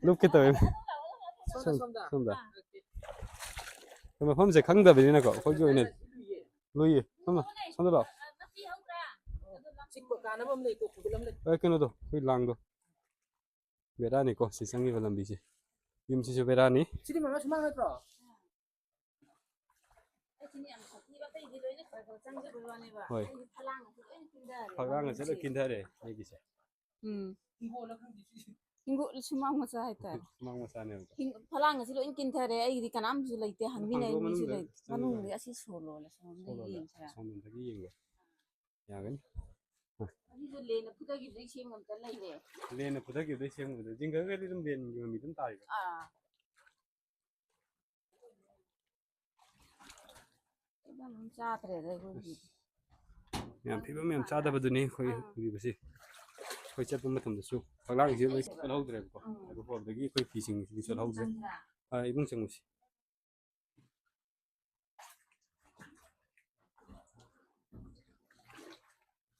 ꯂꯨꯞꯀꯦ ꯇꯧꯋꯦ꯫ ꯁꯣꯝ-, ꯁꯣꯝꯗ꯫ ꯃꯐꯝꯁꯦ ꯈꯪꯗꯕꯅꯤꯅꯀꯣ, ꯑꯩꯈꯣꯏꯒꯤ ꯑꯣꯏꯅ ꯂꯨꯏꯌꯦ꯫ ꯁꯣꯝꯗ, ꯁꯣꯝꯗ ꯂꯥꯛꯑꯣ꯫ ꯑꯦ, ꯀꯩꯅꯣꯗꯣ, ꯑꯩꯈꯣꯏ ꯂꯥꯡꯗꯣ꯫ ꯕꯦꯔꯥꯅꯤꯀꯣ ꯁꯤ ꯆꯪꯉꯤꯕ ꯂꯝꯕꯤꯁꯦ꯫ ꯌꯨꯝꯁꯤꯁꯨ ꯕꯦꯔꯥꯅꯤ꯫ ꯁꯤꯗꯤ ꯃꯃꯥ ꯁꯨꯃꯥꯡ ꯅꯠꯇ꯭ꯔꯣ? ꯑꯩꯁꯤꯅ ꯌꯥꯝ ꯁꯥꯊꯤꯕ, ꯑꯇꯩꯗꯤ ꯂꯣꯏꯅ ꯈꯔ ꯈꯔ ꯆꯪꯖꯕꯩ ꯋꯥꯅꯦꯕ꯫ ꯍꯣꯏ꯫ ꯑꯩꯗꯤ ꯐꯂꯥꯡꯒꯁꯦ ꯂꯣꯏꯅ ꯀꯤꯟꯊꯔꯦ꯫ ꯐꯛꯂꯥꯡꯒꯁꯦ ꯂꯣꯏ ꯀꯤꯟꯊꯔꯦ ꯑꯩꯒꯤꯁꯦ꯫ ꯎꯝ꯫ ꯍꯤꯡꯒꯣꯜꯂ ꯈꯪꯗꯦ ꯁꯤꯁꯦ꯫ ꯍꯤꯡꯒꯣꯜ ꯁꯨꯃꯥꯡ ꯃꯆꯥ ꯍꯥꯏꯇꯥꯔꯦ꯫ ꯁꯨꯃꯥꯡ ꯃꯆꯥꯅꯦꯕꯀꯣ꯫ ꯍꯤꯡ-, ꯐꯂꯥꯡꯒꯁꯦ ꯂꯣꯏ ꯀꯤꯟꯊꯔꯦ꯫ ꯑꯩꯒꯤꯗꯤ ꯀꯅꯥꯝꯁꯨ ꯂꯩꯇꯦ, ꯍꯪꯕꯤꯅꯕ ꯍꯥꯡꯗꯣꯛꯑ ꯃꯤꯁꯨ ꯃꯅꯨꯡꯗ ꯂꯩꯇꯦ꯫ ꯆꯪꯉꯒ꯫ ꯃꯅꯨꯡꯗꯤ ꯑꯁꯤ ꯁꯣ ꯂꯣꯜꯂꯦ, ꯁꯣꯝꯗ ꯁꯣ ꯂꯣꯜꯂꯦ꯫ ꯌꯦꯡꯁꯤꯔꯥ? ꯁꯣꯝꯗꯒꯤ ꯌꯦꯡꯒꯦ꯫ ꯌꯥꯒꯅꯤ꯫ ꯑꯁꯤꯁꯨ ꯂꯦꯟꯅ ꯐꯨꯊꯈꯤꯕꯗꯩ ꯁꯦꯝꯕ ꯑꯝꯇ ꯂꯩꯔꯦ꯫ ꯂꯦꯟꯅ ꯐꯨꯊꯈꯤꯕꯗꯩ ꯁꯦꯝꯕꯗ ꯖꯤꯡꯒꯔꯒꯗꯤ ꯑꯗꯨꯝ ꯂꯦꯟꯒꯤ ꯃꯃꯤ ꯑꯗꯨꯝ ꯇꯥꯔꯤꯕ꯫ ꯑꯥ꯫ ꯐꯤꯕꯝ ꯑꯃ ꯆꯥꯗ꯭ꯔꯦꯗ ꯑꯩꯈꯣꯏꯒꯤ꯫ ꯌꯥꯝ ꯐꯤꯕꯝ ꯌꯥꯝ ꯆꯥꯗꯕꯗꯨꯅꯤ ꯑꯩꯈꯣꯏ ꯑꯥ꯫ ꯎꯔꯤꯕꯁꯤ꯫ ꯑꯩꯈꯣꯏ ꯆꯠꯄ ꯃꯇꯝꯗꯁꯨ ꯐꯛꯂꯥꯡꯁꯤ ꯂꯣꯏ ꯆꯠꯍꯧꯗ꯭ꯔꯦꯕꯀꯣ꯫ ꯎꯝ꯫ ꯑꯗꯨ ꯍꯣꯜꯗꯒꯤ ꯑꯩꯈꯣꯏ ꯐꯤꯁꯤꯡꯁꯤꯗꯤ ꯆꯠꯍꯧꯗ꯭ꯔꯦ꯫ ꯆꯪꯕ꯭ꯔꯥ? ꯑꯥ, ꯏꯕꯨꯡ ꯆꯪꯉꯨꯁꯤ꯫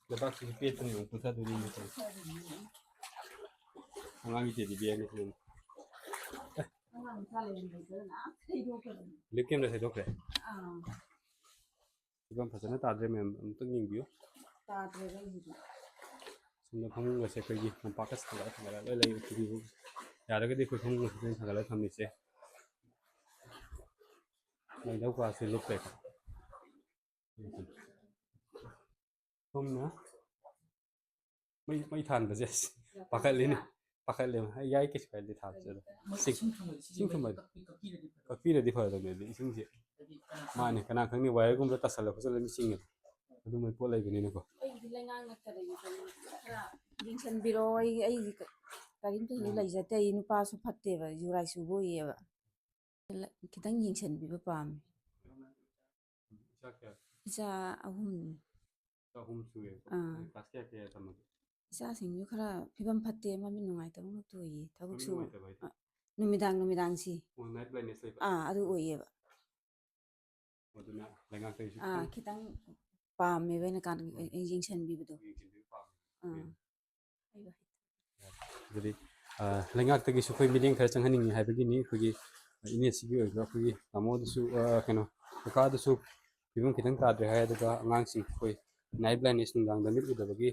ꯂꯩꯕꯥꯛꯁꯤꯁꯨ ꯄꯦꯠꯄꯅꯦ, ꯑꯃꯨꯛ ꯄꯨꯊꯗꯣꯏꯅꯤ꯫ ꯑꯉꯥꯡꯒꯤ ꯇꯦꯗꯤ ꯕꯤꯌꯔꯅꯤ ꯁꯤꯅ꯫ ꯑꯉꯥꯡ ꯃꯆꯥ ꯂꯩꯔꯝꯕꯗꯨꯅ ꯊꯩꯗꯣꯛꯈ꯭ꯔꯕꯅꯤ꯫ ꯂꯤꯞ ꯀꯦꯝꯗ ꯊꯩꯗꯣꯛꯈ꯭ꯔꯦ꯫ ꯑꯥ꯫ ꯐꯤꯕꯝ ꯐꯖꯅ ꯇꯥꯗ꯭ꯔꯦ ꯃꯌꯥꯝ, ꯑꯃꯨꯛꯇꯪ ꯌꯦꯡꯕꯤꯌꯨ꯫ ꯇꯥꯗ꯭ꯔꯦ ꯑꯩꯒꯤꯗꯤ꯫ ꯁꯣꯝꯗ ꯐꯃꯨꯡꯒꯁꯦ ꯑꯩꯈꯣꯏꯒꯤ ꯃꯣꯝꯄꯥꯛꯀ ꯊꯥꯡꯒꯠꯂ ꯊꯥꯡꯒꯠꯂꯒ ꯂꯣꯏ ꯂꯩ꯫ ꯎꯄꯨ, ꯌꯥꯔꯒꯗꯤ ꯑꯩꯈꯣꯏ ꯐꯃꯨꯡꯒꯁꯦ ꯂꯣꯏ ꯊꯥꯡꯒꯠꯂ ꯊꯝꯃꯤꯁꯦ꯫ ꯃꯩꯗꯧ ꯀꯥꯁꯦ ꯂꯨꯞꯄꯦꯀꯣ꯫ ꯁꯣꯝꯅ ꯃꯩ, ꯃꯩ ꯊꯥꯟꯕꯁꯦ ꯑꯁ, ꯄꯥꯈꯠꯂꯤꯅꯦ꯫ ꯄꯥꯈꯠꯂꯦ꯫ ꯑꯩ ꯌꯥꯏ, ꯀꯩꯁꯨ ꯀꯥꯏꯗꯦ ꯊꯥꯕꯁꯦ꯫ ꯑꯗꯣ ꯏꯁꯤꯡ, ꯏꯁꯤꯡ ꯊꯨꯝꯕꯗꯤ ꯀꯛꯄꯤꯔꯗꯤ ꯐꯗꯧꯅꯦ꯫ ꯑꯗꯨ ꯏꯁꯤꯡꯁꯦ, ꯃꯥꯅꯦ, ꯀꯅꯥ ꯈꯪꯅꯤ, ꯋꯥꯌꯔꯒꯨꯝꯕ ꯇꯥꯁꯜꯂꯛꯄ ꯆꯠꯂ ꯃꯤ ꯆꯤꯡꯉꯦ꯫ ꯑꯗꯨꯝꯕꯩ ꯄꯣꯠ ꯂꯩꯕꯅꯤꯅꯀꯣ꯫ ꯑꯩꯗꯤ ꯂꯩꯉꯥꯛ ꯅꯠꯇꯕꯒꯤ ꯈꯔ ꯌꯦꯡꯁꯤꯟꯕꯤꯔꯣ꯫ ꯑꯩ, ꯑꯩꯒꯤ ꯀ-, ꯀꯔꯤꯝꯇꯁꯨ ꯎꯝ꯫ ꯂꯩꯖꯗꯦ꯫ ꯑꯩ ꯅꯨꯄꯥꯁꯨ ꯐꯠꯇꯦꯕ, ꯌꯨꯔꯥꯏ ꯆꯨꯕ ꯑꯣꯏꯌꯦꯕ꯫ ꯈꯤꯇꯪ ꯌꯦꯡꯁꯤꯟꯕꯤꯕ ꯄꯥꯝꯃꯤ꯫ ꯏꯆꯥ ꯀꯌꯥ? ꯏꯆꯥ ꯑꯍꯨꯝꯅꯤ꯫ ꯏꯆꯥ ꯑꯍꯨꯝ ꯁꯨꯔꯦꯕ? ꯑꯥ꯫ ꯀ꯭ꯂꯥꯁ ꯀꯌꯥ ꯀꯌꯥ ꯇꯝꯃꯒꯦ? ꯏꯆꯥꯁꯤꯡꯁꯨ ꯈꯔ ꯐꯤꯕꯝ ꯐꯠꯇꯦ, ꯃꯃꯤꯠ ꯅꯨꯡꯉꯥꯏꯇꯕ ꯉꯥꯛꯇ ꯑꯣꯏꯌꯦ꯫ ꯊꯕꯛ ꯃꯃꯤꯠ ꯁꯨ-, ꯅꯨꯡꯉꯥꯏꯇꯕ ꯍꯥꯏꯗꯤ? ꯑ, ꯅꯨꯃꯤꯗꯥꯡ, ꯅꯨꯃꯤꯗꯥꯡꯁꯤ꯫ ꯑꯣ, night blindness ꯂꯩꯕ? ꯑꯥ, ꯑꯗꯨ ꯑꯣꯏꯌꯦꯕ꯫ ꯑꯗꯨꯅ ꯂꯩꯉꯥꯛꯇꯒꯤꯁꯨ ꯑꯥ, ꯈꯤꯇꯪ ꯈꯤꯇꯪ ꯄꯥꯝꯃꯦꯕ ꯑꯩꯅ ꯀꯥꯟ-, ꯎꯝ꯫ ꯌꯦꯡꯁꯤꯟꯕꯤꯕꯗꯣ꯫ ꯌꯦꯡꯁꯤꯟꯕꯤꯕ ꯄꯥꯝꯃꯦ꯫ ꯑꯥ꯫ ꯎꯝ꯫ ꯑꯗꯨꯗꯤ, ꯑ, ꯂꯩꯉꯥꯛꯇꯒꯤꯁꯨ ꯑꯩꯈꯣꯏ ꯃꯤꯠꯌꯦꯡ ꯈꯔ ꯆꯪꯍꯟꯅꯤꯡꯉꯤ ꯍꯥꯏꯕꯒꯤꯅꯤ꯫ ꯑꯩꯈꯣꯏꯒꯤ ꯏꯅꯦꯁꯤꯒꯤ ꯑꯣꯏꯕ ꯑꯩꯈꯣꯏꯒꯤ ꯇꯥꯃꯣꯗꯨꯁꯨ, ꯑ, ꯀꯩꯅꯣ, ꯀꯀꯥꯗꯨꯁꯨ ꯐꯤꯕꯝ ꯈꯤꯇꯪ ꯇꯥꯗ꯭ꯔꯦ ꯍꯥꯏ꯫ ꯑꯗꯨꯒ ꯑꯉꯥꯡꯁꯤꯡ ꯑꯩꯈꯣꯏ night blindness, ꯅꯨꯡꯗꯥꯡꯗ ꯃꯤꯠ ꯎꯗꯕꯒꯤ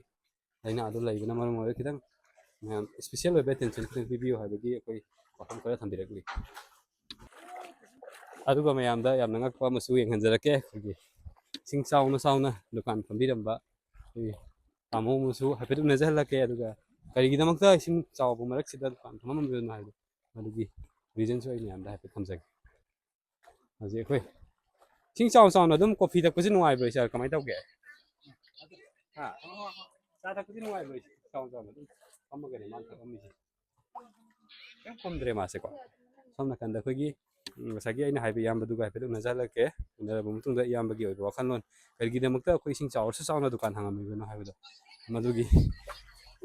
ꯂꯥꯏꯅꯥ ꯑꯗꯨ ꯂꯩꯕꯅ ꯃꯔꯝ ꯑꯣꯏꯔꯒ ꯈꯤꯇꯪ ꯃꯌꯥꯝ special ꯑꯣꯏꯕ attention ꯈꯤꯇꯪ ꯄꯤꯕꯤꯌꯨ ꯍꯥꯏꯕꯒꯤ ꯑꯩꯈꯣꯏ ꯋꯥꯐꯝ ꯈꯔ ꯊꯝꯕꯤꯔꯛꯂꯤ꯫ ꯑꯗꯨꯒ ꯃꯌꯥꯝꯗ ꯌꯥꯝꯅ ꯉꯛꯄ ꯑꯃꯁꯨ ꯌꯦꯡꯍꯟꯖꯔꯛꯀꯦ꯫ ꯑꯩꯈꯣꯏꯒꯤ ꯏꯁꯤꯡ ꯆꯥꯎꯅ ꯆꯥꯎꯅ ꯗꯨꯀꯥꯟ ꯐꯝꯕꯤꯔꯝꯕ ꯑꯩꯈꯣꯏꯒꯤ ꯇꯥꯃꯣ ꯑꯃꯁꯨ ꯍꯥꯏꯐꯦꯠ ꯎꯅꯖꯍꯜꯂꯛꯀꯦ꯫ ꯑꯗꯨꯒ ꯀꯔꯤꯒꯤꯗꯃꯛꯇ ꯏꯁꯤꯡ ꯆꯥꯎꯕ ꯃꯔꯛꯁꯤꯗ ꯗꯨꯀꯥꯟ ꯐꯝꯃꯝꯃꯤꯕꯅꯣ ꯍꯥꯏꯕꯗꯣ, ꯃꯗꯨꯒꯤ reason ꯁꯨ ꯑꯩ ꯃꯌꯥꯝꯗ ꯍꯥꯏꯐꯦꯠ ꯊꯝꯖꯒꯦ꯫ ꯍꯧꯖꯤꯛ ꯑꯩꯈꯣꯏ ꯏꯁꯤꯡ ꯆꯥꯎ ꯆꯥꯎꯅ ꯑꯗꯨꯝ ꯀꯣꯐꯤ ꯊꯛꯄꯁꯤ ꯅꯨꯡꯉꯥꯏꯕ꯭ꯔꯣ, ꯏꯆꯥ? ꯀꯃꯥꯏꯅ ꯇꯧꯒꯦ? ꯍꯥ? ꯆꯥ ꯊꯛꯄꯗꯤ ꯅꯨꯡꯉꯥꯏꯕ꯭ꯔꯣ? ꯏꯁꯤꯡ ꯆꯥꯎ ꯆꯥꯎꯅ ꯑꯗꯨꯝ ꯐꯝꯃꯒꯅꯦ ꯃꯥꯅ ꯊꯛꯑꯝꯃꯤꯁꯦ꯫ ꯀꯩꯝ ꯈꯨꯝꯗ꯭ꯔꯦ ꯃꯥꯁꯦꯀꯣ꯫ ꯁꯣꯝ ꯅꯥꯀꯟꯗ ꯑꯩꯈꯣꯏꯒꯤ, ꯎꯝ, ꯉꯁꯥꯏꯒꯤ ꯑꯩꯅ ꯍꯥꯏꯕ ꯏꯌꯥꯝꯕꯗꯨꯒ ꯍꯥꯏꯐꯦꯠ ꯎꯅꯖꯍꯜꯂꯛꯀꯦ꯫ ꯎꯅꯔꯕ ꯃꯇꯨꯡꯗ ꯏꯌꯥꯝꯕꯒꯤ ꯑꯣꯏꯕ ꯋꯥꯈꯜꯂꯣꯟ, ꯀꯔꯤꯒꯤꯗꯃꯛꯇ ꯑꯩꯈꯣꯏ ꯏꯁꯤꯡ ꯆꯥꯎꯔꯁꯨ ꯆꯥꯎꯅ ꯗꯨꯀꯥꯟ ꯍꯥꯡꯉꯝꯃꯤꯕꯅꯣ ꯍꯥꯏꯕꯗꯣ, ꯃꯗꯨꯒꯤ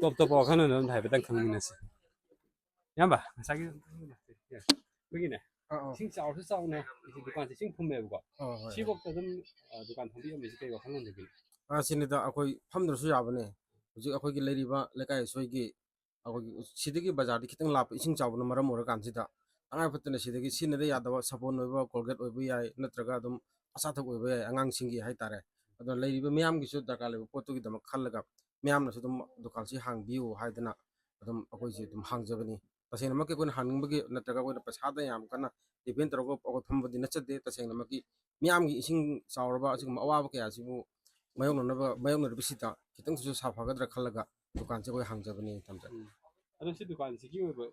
ꯇꯣꯞ ꯇꯣꯞꯄ ꯋꯥꯈꯜꯂꯣꯟ ꯑꯗꯨꯝ ꯍꯥꯏꯐꯦꯠꯇꯪ ꯈꯪꯃꯤꯟꯅꯁꯤ꯫ ꯏꯌꯥꯝꯕ, ꯉꯁꯥꯏꯒꯤ ꯑꯩꯈꯣꯏꯒꯤꯅꯦ, ꯑꯥ, ꯑꯥ꯫ ꯏꯁꯤꯡ ꯆꯥꯎꯔꯁꯨ ꯆꯥꯎꯅ ꯏꯁꯤꯡ ꯗꯨꯀꯥꯟꯁꯦ ꯏꯁꯤꯡ ꯊꯨꯝꯃꯦꯕꯀꯣ꯫ ꯑꯥ, ꯍꯣꯏ, ꯍꯣꯏ꯫ ꯁꯤꯐꯥꯎꯗ ꯑꯗꯨꯝ, ꯑ, ꯗꯨꯀꯥꯟ ꯐꯝꯕꯤꯔꯝꯃꯤꯁꯦ ꯀꯩ ꯋꯥꯈꯜꯂꯣꯟꯗꯒꯤꯅꯣ? ꯑꯥ, ꯁꯤꯅꯤꯗ, ꯑꯩꯈꯣꯏ ꯐꯝꯗ꯭ꯔꯁꯨ ꯌꯥꯕꯅꯦ꯫ ꯍꯧꯖꯤꯛ ꯑꯩꯈꯣꯏꯒꯤ ꯂꯩꯔꯤꯕ ꯂꯩꯀꯥꯏ ꯑꯁꯣꯏꯒꯤ, ꯑꯩꯈꯣꯏꯒꯤ ꯁꯤꯗꯒꯤ ꯕꯖꯥꯔꯗꯤ ꯈꯤꯇꯪ ꯂꯥꯞꯄ, ꯏꯁꯤꯡ ꯆꯥꯎꯕꯅ ꯃꯔꯝ ꯑꯣꯏꯔꯀꯥꯟꯁꯤꯗ ꯇꯉꯥꯏ ꯐꯗꯅ ꯁꯤꯗꯒꯤ ꯁꯤꯖꯤꯟꯅꯗ ꯌꯥꯗꯕ ꯁꯥꯄꯣꯟ ꯑꯣꯏꯕ, ꯀꯣꯜꯒꯦꯠ ꯑꯣꯏꯕ ꯌꯥꯏ, ꯅꯠꯇ꯭ꯔꯒ ꯑꯗꯨꯝ ꯑꯆꯥꯊꯛ ꯑꯣꯏꯕ ꯌꯥꯏ, ꯑꯉꯥꯡꯁꯤꯡꯒꯤ ꯍꯥꯏꯇꯥꯔꯦ꯫ ꯑꯗꯨꯅ ꯂꯩꯔꯤꯕ ꯃꯤꯌꯥꯝꯒꯤꯁꯨ ꯗꯔꯀꯥꯔ ꯂꯩꯕ ꯄꯣꯠꯇꯨꯒꯤꯗꯃꯛ ꯈꯜꯂꯒ ꯃꯌꯥꯝꯅꯁꯨ ꯑꯗꯨꯝ ꯗꯨꯀꯥꯟꯁꯤ ꯍꯥꯡꯕꯤꯌꯨ ꯍꯥꯏꯗꯅ ꯑꯗꯨꯝ ꯑꯩꯈꯣꯏꯁꯦ ꯑꯗꯨꯝ ꯍꯥꯡꯖꯕꯅꯤ꯫ ꯇꯁꯦꯡꯅꯃꯛꯀꯤ ꯑꯩꯈꯣꯏꯅ ꯍꯥꯡꯅꯤꯡꯕꯒꯤ ꯅꯠꯇ꯭ꯔꯒ ꯑꯩꯈꯣꯏꯅ ꯄꯩꯁꯥꯗ ꯌꯥꯝ ꯀꯟꯅ ꯗꯤꯄꯦꯟ ꯇꯧꯔꯒ ꯑꯩꯈꯣꯏ ꯐꯝꯕꯗꯤ ꯅꯠꯆꯗꯦ꯫ ꯇꯁꯦꯡꯅꯃꯛꯀꯤ ꯃꯤꯌꯥꯝꯒꯤ ꯏꯁꯤꯡ ꯆꯥꯎꯔꯕ ꯑꯁꯤꯒꯨꯝꯕ ꯑꯋꯥꯕ ꯀꯌꯥꯁꯤꯕꯨ ꯃꯥꯌꯣꯛꯅꯅꯕ, ꯃꯥꯌꯣꯛꯅꯔꯤꯕꯁꯤꯗ ꯈꯤꯇꯪꯁꯨ ꯁꯥꯐꯒꯗ꯭ꯔꯥ ꯈꯜꯂꯒ ꯗꯨꯀꯥꯟꯁꯦ ꯑꯩꯈꯣꯏ ꯍꯥꯡꯖꯕꯅꯤ, ꯊꯝꯖꯔꯦ꯫ ꯎꯝ꯫ ꯑꯗꯣ ꯁꯤ ꯗꯨꯀꯥꯟꯁꯤꯒꯤ ꯑꯣꯏꯕ,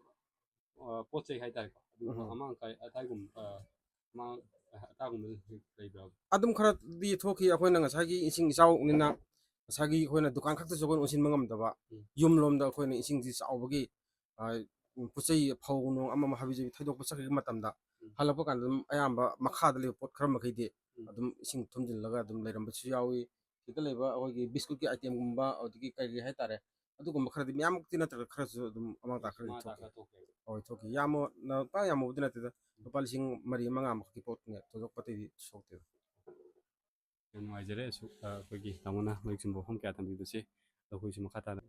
ꯑ, ꯄꯣꯠ ꯆꯩ ꯍꯥꯏꯇꯥꯔꯦꯀꯣ, ꯑꯗꯨꯒꯨꯝꯕ ꯎꯝ꯫ ꯑꯃꯥꯡ ꯑꯀꯥꯏ, ꯑꯇꯥꯏꯒꯨꯝ-, ꯑ, ꯑꯃꯥꯡ ꯑꯇꯥꯒꯨꯝꯕ ꯂꯩꯕ꯭ꯔꯥ? ꯑꯗꯨꯝ ꯈꯔꯗꯤ ꯊꯣꯛꯈꯤ꯫ ꯑꯩꯈꯣꯏꯅ ꯉꯁꯥꯏꯒꯤ ꯏꯁꯤꯡ ꯏꯆꯥꯎꯅꯤꯅ ꯉꯁꯥꯏꯒꯤ ꯑꯩꯈꯣꯏꯅ ꯗꯨꯀꯥꯟ ꯈꯛꯇꯁꯨ ꯑꯩꯈꯣꯏꯅ ꯑꯣꯟꯁꯤꯟꯕ ꯉꯝꯗꯕ, ꯎꯝ꯫ ꯌꯨꯝꯂꯣꯝꯗ ꯑꯩꯈꯣꯏꯅ ꯏꯁꯤꯡꯁꯤ ꯆꯥꯎꯕꯒꯤ, ꯑ, ꯄꯣꯠ ꯆꯩ ꯐꯧ ꯅꯨꯡ ꯑꯃ ꯑꯃ ꯍꯥꯏꯕꯁꯤ ꯊꯩꯗꯣꯛꯄ ꯆꯠꯈꯤꯕ ꯃꯇꯝꯗ ꯎꯝ꯫ ꯍꯜꯂꯛꯄ ꯀꯥꯟꯗ ꯑꯗꯨꯝ ꯑꯌꯥꯝꯕ ꯃꯈꯥꯗ ꯂꯩꯕ ꯄꯣꯠ ꯈꯔ ꯃꯈꯩꯗꯤ ꯎꯝ꯫ ꯑꯗꯨꯝ ꯏꯁꯤꯡ ꯊꯨꯝꯖꯤꯜꯂꯒ ꯑꯗꯨꯝ ꯂꯩꯔꯝꯕꯁꯨ ꯌꯥꯎꯏ꯫ ꯁꯤꯗ ꯂꯩꯕ ꯑꯩꯈꯣꯏꯒꯤ ꯕꯤꯁꯀꯨꯠꯀꯤ item ꯒꯨꯝꯕ, ꯑꯗꯒꯤ ꯀꯔꯤ ꯍꯥꯏꯇꯥꯔꯦ, ꯑꯗꯨꯒꯨꯝꯕ ꯈꯔꯗꯤ ꯃꯌꯥꯝꯃꯛꯇꯤ ꯅꯠꯇ꯭ꯔꯒ ꯈꯔꯁꯨ ꯑꯗꯨꯝ ꯑꯃꯥꯡ ꯑꯇꯥ ꯈꯔꯗꯤ ꯑꯃꯥꯡ ꯑꯇꯥ ꯊꯣꯛꯈꯤ꯫ ꯈꯔ ꯊꯣꯛꯈ꯭ꯔꯦꯕ꯫ ꯍꯣꯏ, ꯊꯣꯛꯈꯤ꯫ ꯌꯥꯝꯃ-, ꯄꯥꯛ ꯌꯥꯝꯃꯨꯕꯗꯤ ꯅꯠꯇꯦꯗ꯫ ꯂꯨꯄꯥ ꯂꯤꯁꯤꯡ ꯃꯔꯤ ꯃꯉꯥꯃꯨꯛꯀꯤ ꯄꯣꯠꯅꯦ, ꯊꯣꯏꯗꯣꯛꯄ ꯑꯇꯩꯗꯤ ꯁꯣꯛꯇꯦꯗ꯫ ꯌꯥꯝ ꯅꯨꯡꯉꯥꯏꯖꯔꯦ꯫ ꯑꯁꯨꯛ, ꯑ, ꯑꯩꯈꯣꯏꯒꯤ ꯇꯥꯃꯣꯅ ꯃꯔꯤꯛ ꯆꯨꯝꯕ ꯋꯥꯐꯝ ꯀꯌꯥ ꯊꯝꯕꯤꯕꯁꯦ꯫ ꯑꯗꯣ ꯑꯩꯈꯣꯏꯁꯨ ꯃꯈꯥ ꯇꯥꯅ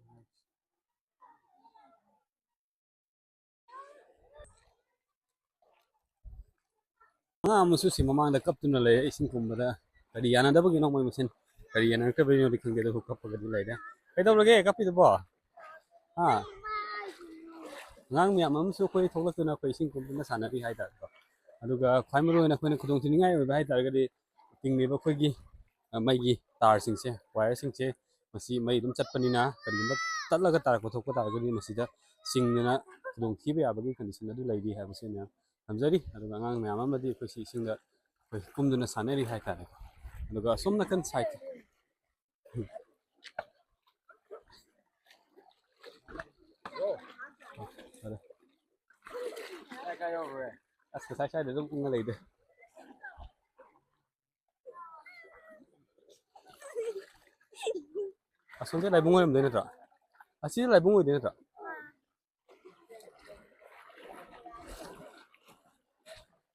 ꯑꯉꯥꯡ ꯑꯃꯁꯨ ꯁꯤ ꯃꯃꯥꯡꯗ ꯀꯞꯇꯨꯅ ꯂꯩ, ꯏꯁꯤꯡ ꯀꯨꯝꯕꯗ꯫ ꯀꯔꯤ ꯌꯥꯅꯗꯕꯒꯤꯅꯣ ꯃꯣꯏ ꯃꯁꯦꯟ? ꯀꯔꯤ ꯌꯥꯅꯔꯛꯇꯕꯒꯤꯅꯣꯗꯤ ꯈꯪꯗꯦ, ꯑꯗꯨꯕꯨ ꯀꯞꯄꯒꯗꯤ ꯂꯩꯔꯦ꯫ ꯀꯩꯗꯧꯔꯒꯦ ꯀꯞꯄꯤꯗꯨꯕꯣ? ꯍꯥ? ꯑꯉꯥꯡ ꯃꯌꯥꯝ ꯑꯃꯁꯨ ꯑꯩꯈꯣꯏ ꯊꯣꯛꯂꯛꯇꯨꯅ ꯑꯩꯈꯣꯏ ꯏꯁꯤꯡ ꯀꯨꯝꯗꯨꯅ ꯁꯥꯟꯅꯔꯤ ꯍꯥꯏꯇꯥꯔꯦꯀꯣ꯫ ꯑꯗꯨꯒ ꯈ꯭ꯋꯥꯏ ꯃꯔꯨ ꯑꯣꯏꯅ ꯑꯩꯈꯣꯏꯅ ꯈꯨꯗꯣꯡ ꯊꯤꯅꯤꯡꯉꯥꯏ ꯑꯣꯏꯕ ꯍꯥꯏꯇꯥꯔꯒꯗꯤ ꯇꯤꯡꯂꯤꯕ ꯑꯩꯈꯣꯏꯒꯤ, ꯑ, ꯃꯩꯒꯤ ꯇꯥꯔꯁꯤꯡꯁꯦ, ꯋꯥꯌꯔꯁꯤꯡꯁꯦ, ꯃꯁꯤ ꯃꯩ ꯑꯗꯨꯝ ꯆꯠꯄꯅꯤꯅ ꯀꯔꯤꯒꯨꯝꯕ ꯇꯠꯂꯒ ꯇꯥꯔꯛꯄ ꯊꯣꯛꯄ ꯇꯥꯔꯒꯗꯤ ꯃꯁꯤꯗ ꯆꯤꯡꯗꯅ ꯈꯨꯗꯣꯡꯊꯤꯕ ꯌꯥꯕꯒꯤ condition ꯑꯗꯨ ꯂꯩꯔꯤ ꯍꯥꯏꯕꯁꯤ ꯑꯩꯅ ꯊꯝꯖꯔꯤ꯫ ꯑꯗꯨꯒ ꯑꯉꯥꯡ ꯃꯌꯥꯝ ꯑꯃꯗꯤ ꯑꯩꯈꯣꯏ ꯁꯤ ꯏꯁꯤꯡꯗ ꯑꯩꯈꯣꯏ ꯀꯨꯝꯗꯨꯅ ꯁꯥꯟꯅꯔꯤ ꯍꯥꯏꯇꯥꯔꯦꯀꯣ꯫ ꯑꯗꯨꯒ ꯑꯁꯣꯝ ꯅꯥꯀꯟ side, ꯐꯔꯦ꯫ ꯑꯁ, ꯉꯁꯥꯏ ꯁ꯭ꯋꯥꯏꯗ ꯑꯗꯨꯝ ꯎꯪꯉ ꯂꯩꯗ꯫ ꯑꯁꯣꯝꯁꯦ ꯂꯥꯏꯕꯨꯡ ꯑꯣꯏꯔꯝꯗꯣꯏ ꯅꯠꯇ꯭ꯔꯣ? ꯑꯁꯤ ꯂꯥꯏꯕꯨꯡ ꯑꯣꯏꯗꯣꯏ ꯅꯠꯇ꯭ꯔꯣ?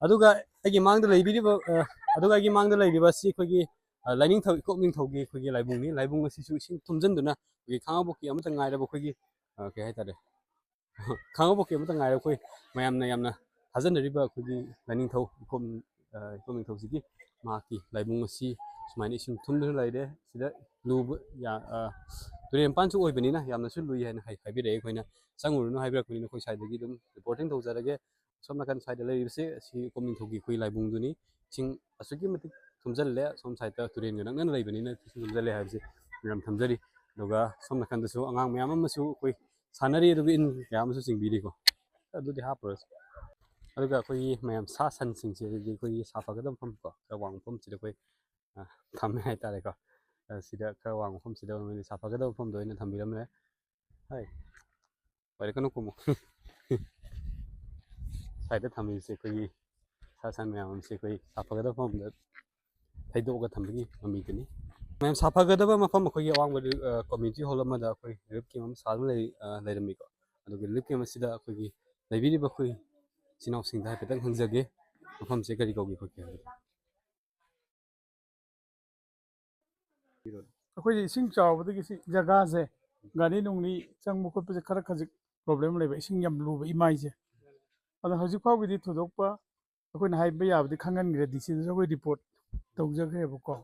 ꯑꯗꯨꯒ ꯑꯩꯒꯤ ꯃꯥꯡꯗ ꯂꯩꯕꯤꯔꯤꯕ, ꯑ, ꯑꯗꯨꯒ ꯑꯩꯒꯤ ꯃꯥꯡꯗ ꯂꯩꯔꯤꯕ ꯑꯁꯤ ꯑꯩꯈꯣꯏꯒꯤ, ꯑ, ꯂꯥꯏꯅꯤꯡꯊꯧ ꯏꯀꯣꯛ ꯅꯤꯡꯊꯧꯒꯤ ꯑꯩꯈꯣꯏꯒꯤ ꯂꯥꯏꯕꯨꯡꯅꯤ꯫ ꯂꯥꯏꯕꯨꯡ ꯑꯁꯤꯁꯨ ꯏꯁꯤꯡ ꯊꯨꯝꯖꯤꯟꯗꯨꯅ ꯑꯩꯈꯣꯏꯒꯤ ꯈꯥꯉꯕꯣꯛꯀꯤ ꯑꯃꯠꯇ ꯉꯥꯏꯔꯕ ꯑꯩꯈꯣꯏꯒꯤ, ꯑ, ꯀꯩ ꯍꯥꯏꯇꯥꯔꯦ, ꯈꯥꯉꯕꯣꯛꯀꯤ ꯑꯃꯠꯇ ꯉꯥꯏꯔꯕ ꯑꯩꯈꯣꯏ ꯃꯌꯥꯝꯅ ꯌꯥꯝꯅ ꯊꯥꯖꯅꯔꯤꯕ ꯑꯩꯈꯣꯏꯒꯤ ꯂꯥꯏꯅꯤꯡꯊꯧ ꯏꯀꯣꯛ, ꯑ, ꯏꯀꯣꯛ ꯅꯤꯡꯊꯧꯁꯤꯒꯤ ꯃꯍꯥꯛꯀꯤ ꯂꯥꯏꯕꯨꯡ ꯑꯁꯤ ꯁꯨꯃꯥꯏꯅ ꯏꯁꯤꯡ ꯊꯨꯝꯗꯨꯅ ꯂꯩꯔꯦ꯫ ꯁꯤꯗ ꯂꯨꯕ ꯌꯥ-, ꯑ, ꯇꯨꯔꯦꯟ ꯃꯄꯥꯟꯁꯨ ꯑꯣꯏꯕꯅꯤꯅ ꯌꯥꯝꯅꯁꯨ ꯂꯨꯏ ꯍꯥꯏꯅ ꯍꯥꯏ-, ꯍꯥꯏꯕꯤꯔꯛꯑꯦ꯫ ꯑꯩꯈꯣꯏꯅ ꯆꯪꯉꯨꯔꯅꯨ ꯍꯥꯏꯕꯤꯔꯛꯄꯅꯤꯅ ꯑꯩꯈꯣꯏ ꯁ꯭ꯋꯥꯏꯗꯒꯤ ꯑꯗꯨꯝ ꯔꯤꯄꯣꯔꯇꯤꯡ ꯇꯧꯖꯔꯒꯦ꯫ ꯁꯣꯝ ꯅꯥꯀꯟ ꯁ꯭ꯋꯥꯏꯗ ꯂꯩꯔꯤꯕꯁꯤ ꯑꯁꯤ ꯀꯣꯝꯅꯤꯡꯊꯧꯒꯤ ꯑꯩꯈꯣꯏ ꯂꯥꯏꯕꯨꯡꯗꯨꯅꯤ꯫ ꯏꯁꯤꯡ ꯑꯁꯨꯛꯀꯤ ꯃꯇꯤꯛ ꯊꯨꯝꯖꯤꯜꯂꯦ꯫ ꯁꯣꯝ ꯁꯥꯏꯠꯇ ꯇꯨꯔꯦꯟꯒ ꯅꯛꯅꯅ ꯂꯩꯕꯅꯤꯅ ꯏꯁꯤꯡ ꯊꯨꯝꯖꯤꯜꯂꯦ ꯍꯥꯏꯕꯁꯤ ꯃꯌꯥꯝ ꯊꯝꯖꯔꯤ꯫ ꯑꯗꯨꯒ ꯁꯣꯝ ꯅꯥꯀꯟꯗꯁꯨ ꯑꯉꯥꯡ ꯃꯌꯥꯝ ꯑꯃꯁꯨ ꯑꯩꯈꯣꯏ ꯁꯥꯟꯅꯔꯤ, ꯑꯗꯨꯒ ꯏꯟ ꯀꯌꯥ ꯑꯃꯁꯨ ꯆꯤꯡꯕꯤꯔꯤꯀꯣ꯫ ꯑꯗꯨꯗꯤ ꯍꯥꯞꯄꯔꯣꯏꯁꯦ꯫ ꯑꯗꯨꯒ ꯑꯩꯈꯣꯏꯒꯤ ꯃꯌꯥꯝ ꯁꯥ ꯁꯟꯁꯤꯡꯁꯦ, ꯑꯗꯨꯗꯤ ꯑꯩꯈꯣꯏꯒꯤ ꯁꯥꯐꯒꯗꯕ ꯃꯐꯝ ꯀꯣ, ꯈꯔ ꯋꯥꯡꯕ ꯃꯐꯝꯁꯤꯗ ꯑꯩꯈꯣꯏ, ꯑ, ꯊꯝꯃꯦ ꯍꯥꯏꯇꯥꯔꯦꯀꯣ꯫ ꯑ, ꯁꯤꯗ ꯈꯔ ꯋꯥꯡꯕ ꯃꯐꯝꯁꯤꯗ ꯑꯣꯏꯔꯝꯒꯅꯤ ꯁꯥꯐꯒꯗꯕ ꯃꯐꯝꯗ ꯑꯣꯏꯅ ꯊꯝꯕꯤꯔꯝꯃꯦ꯫ ꯍꯥꯏ꯫ ꯄꯥꯏꯔꯛꯀꯅꯨ, ꯀꯨꯝꯃꯣ꯫ ꯁ꯭ꯋꯥꯏꯗ ꯊꯝꯃꯤꯕꯁꯦ ꯑꯩꯈꯣꯏꯒꯤ ꯁꯥ ꯁꯟ ꯃꯌꯥꯝ ꯑꯃꯁꯦ ꯑꯩꯈꯣꯏ ꯁꯥꯐꯒꯗꯕ ꯃꯐꯝꯗ ꯊꯩꯗꯣꯛꯑꯒ ꯊꯝꯕꯒꯤ ꯃꯃꯤꯗꯨꯅꯤ꯫ ꯃꯌꯥꯝ ꯁꯥꯐꯒꯗꯕ ꯃꯐꯝ ꯑꯩꯈꯣꯏꯒꯤ ꯑꯋꯥꯡꯕ, ꯑ, ꯀꯝꯃ꯭ꯌꯨꯅꯤꯇꯤ ꯍꯣꯜ ꯑꯃꯗ ꯑꯩꯈꯣꯏ ꯔꯤꯂꯤꯐ ꯀꯦꯝ ꯑꯃ ꯁꯥꯗꯨꯅ ꯂꯩ-, ꯑ, ꯂꯩꯔꯝꯃꯤꯀꯣ꯫ ꯑꯗꯨꯒ ꯔꯤꯂꯤꯐ ꯀꯦꯝ ꯑꯁꯤꯗ ꯑꯩꯈꯣꯏꯒꯤ ꯂꯩꯕꯤꯔꯤꯕ ꯑꯩꯈꯣꯏ ꯏꯆꯤꯟ ꯏꯅꯥꯎꯁꯤꯡꯗ ꯍꯥꯏꯐꯦꯠꯇꯪ ꯍꯪꯖꯒꯦ, ꯃꯐꯝꯁꯦ ꯀꯔꯤ ꯀꯧꯒꯦ ꯈꯣꯠꯀꯦ ꯍꯥꯏꯕꯗꯣ꯫ ꯑꯩꯈꯣꯏꯁꯦ ꯏꯁꯤꯡ ꯆꯥꯎꯕꯗꯒꯤ ꯁꯤ ꯖꯒꯥꯁꯦ ꯒꯥꯔꯤ ꯅꯨꯡꯂꯤ ꯆꯪꯕ ꯈꯣꯠꯄꯁꯦ ꯈꯔ ꯈꯖꯤꯛ ꯄ꯭ꯔꯣꯕ꯭ꯂꯦꯝ ꯂꯩꯕ, ꯏꯁꯤꯡ ꯌꯥꯝ ꯂꯨꯕ ꯏꯃꯥꯏꯁꯦ꯫ ꯑꯗꯣ ꯍꯧꯖꯤꯛ ꯐꯥꯎꯒꯤꯗꯤ ꯊꯣꯏꯗꯣꯛꯄ ꯑꯩꯈꯣꯏꯅ ꯍꯥꯏꯕ ꯌꯥꯕꯗꯤ ꯈꯪꯍꯟꯈ꯭ꯔꯦ, ꯗꯤ ꯁꯤꯗꯁꯨ ꯑꯩꯈꯣꯏ ꯔꯤꯄꯣꯔꯠ ꯇꯧꯖꯈ꯭ꯔꯦꯕꯀꯣ꯫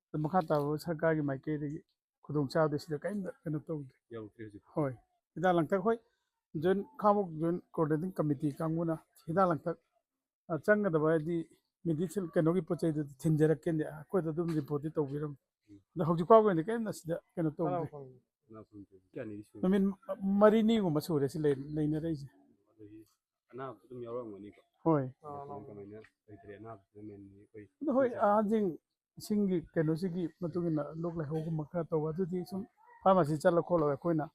ꯑꯗꯣ ꯃꯈꯥ ꯇꯥꯕ ꯁꯔꯀꯥꯔꯒꯤ ꯃꯥꯏꯀꯩꯗꯒꯤ ꯈꯨꯗꯣꯡꯆꯥꯕꯗꯤ ꯁꯤꯗ ꯀꯔꯤꯝꯇ ꯀꯩꯅꯣ ꯇꯧꯗꯦ꯫ ꯌꯧꯗ꯭ꯔꯤ ꯍꯧꯖꯤꯛ꯫ ꯍꯣꯏ, ꯍꯤꯗꯥꯛ ꯂꯥꯡꯊꯛ, ꯍꯣꯏ, ꯖꯣꯏꯟ ꯈꯥꯉꯕꯣꯛ ꯖꯣꯏꯟ ꯀꯣꯑꯣꯔꯗꯤꯅꯦꯇꯤꯡ ꯀꯃꯤꯇꯤ ꯀꯥꯡꯕꯨꯅ ꯍꯤꯗꯥꯛ ꯂꯥꯡꯊꯛ, ꯑ, ꯆꯪꯒꯗꯕ ꯍꯥꯏꯗꯤ ꯃꯦꯗꯤꯁꯤꯟ ꯀꯩꯅꯣꯒꯤ ꯄꯣꯠ ꯆꯩꯗꯨꯗꯤ ꯊꯤꯟꯖꯔꯛꯀꯦꯅꯦ, ꯑꯩꯈꯣꯏꯗ ꯑꯗꯨꯝ ꯔꯤꯄꯣꯔꯠꯇꯤ ꯇꯧꯕꯤꯔꯝꯃꯦ꯫ ꯑꯗꯣ ꯍꯧꯖꯤꯛ ꯐꯥꯎꯒꯤ ꯑꯣꯏꯅꯗꯤ ꯀꯔꯤꯝꯇ ꯁꯤꯗ ꯀꯩꯅꯣ ꯇꯧꯗꯦ꯫ ꯑꯅꯥ ꯐꯪꯗ꯭ꯔꯤ꯫ ꯀꯌꯥꯅꯤꯗꯤ ꯁꯨꯔꯦ? ꯅꯨꯃꯤꯠ ꯃ-, ꯃꯔꯤꯅꯤꯒꯨꯝꯕ ꯁꯨꯔꯦ ꯁꯤ ꯂꯩ-, ꯂꯩꯅꯔꯛꯏꯁꯦ꯫ ꯑꯗꯒꯤ ꯑꯅꯥꯕꯁꯨ ꯑꯗꯨꯝ ꯌꯥꯎꯔꯝꯒꯅꯤꯀꯣ? ꯍꯣꯏ꯫ ꯑꯗꯣ ꯀꯃꯥꯏ ꯀꯃꯥꯏꯅ ꯂꯩꯇ꯭ꯔꯦ? ꯑꯅꯥꯕꯁꯤꯅ ꯃꯦꯟꯂꯤ ꯑꯩꯈꯣꯏ ꯑꯗꯣ ꯍꯣꯏ, ꯑꯍꯟꯁꯤꯡ ꯏꯁꯤꯡꯒꯤ ꯀꯩꯅꯣꯁꯤꯒꯤ ꯃꯇꯨꯡ ꯏꯟꯅ ꯂꯣꯛ ꯂꯥꯏꯍꯧꯒꯨꯝꯕ ꯈꯔ ꯇꯧꯕ, ꯑꯗꯨꯗꯤ ꯁꯨꯝ ꯐꯥꯔꯃꯥꯁꯤ ꯆꯠꯂ ꯈꯣꯠꯂꯒ ꯑꯩꯈꯣꯏꯅ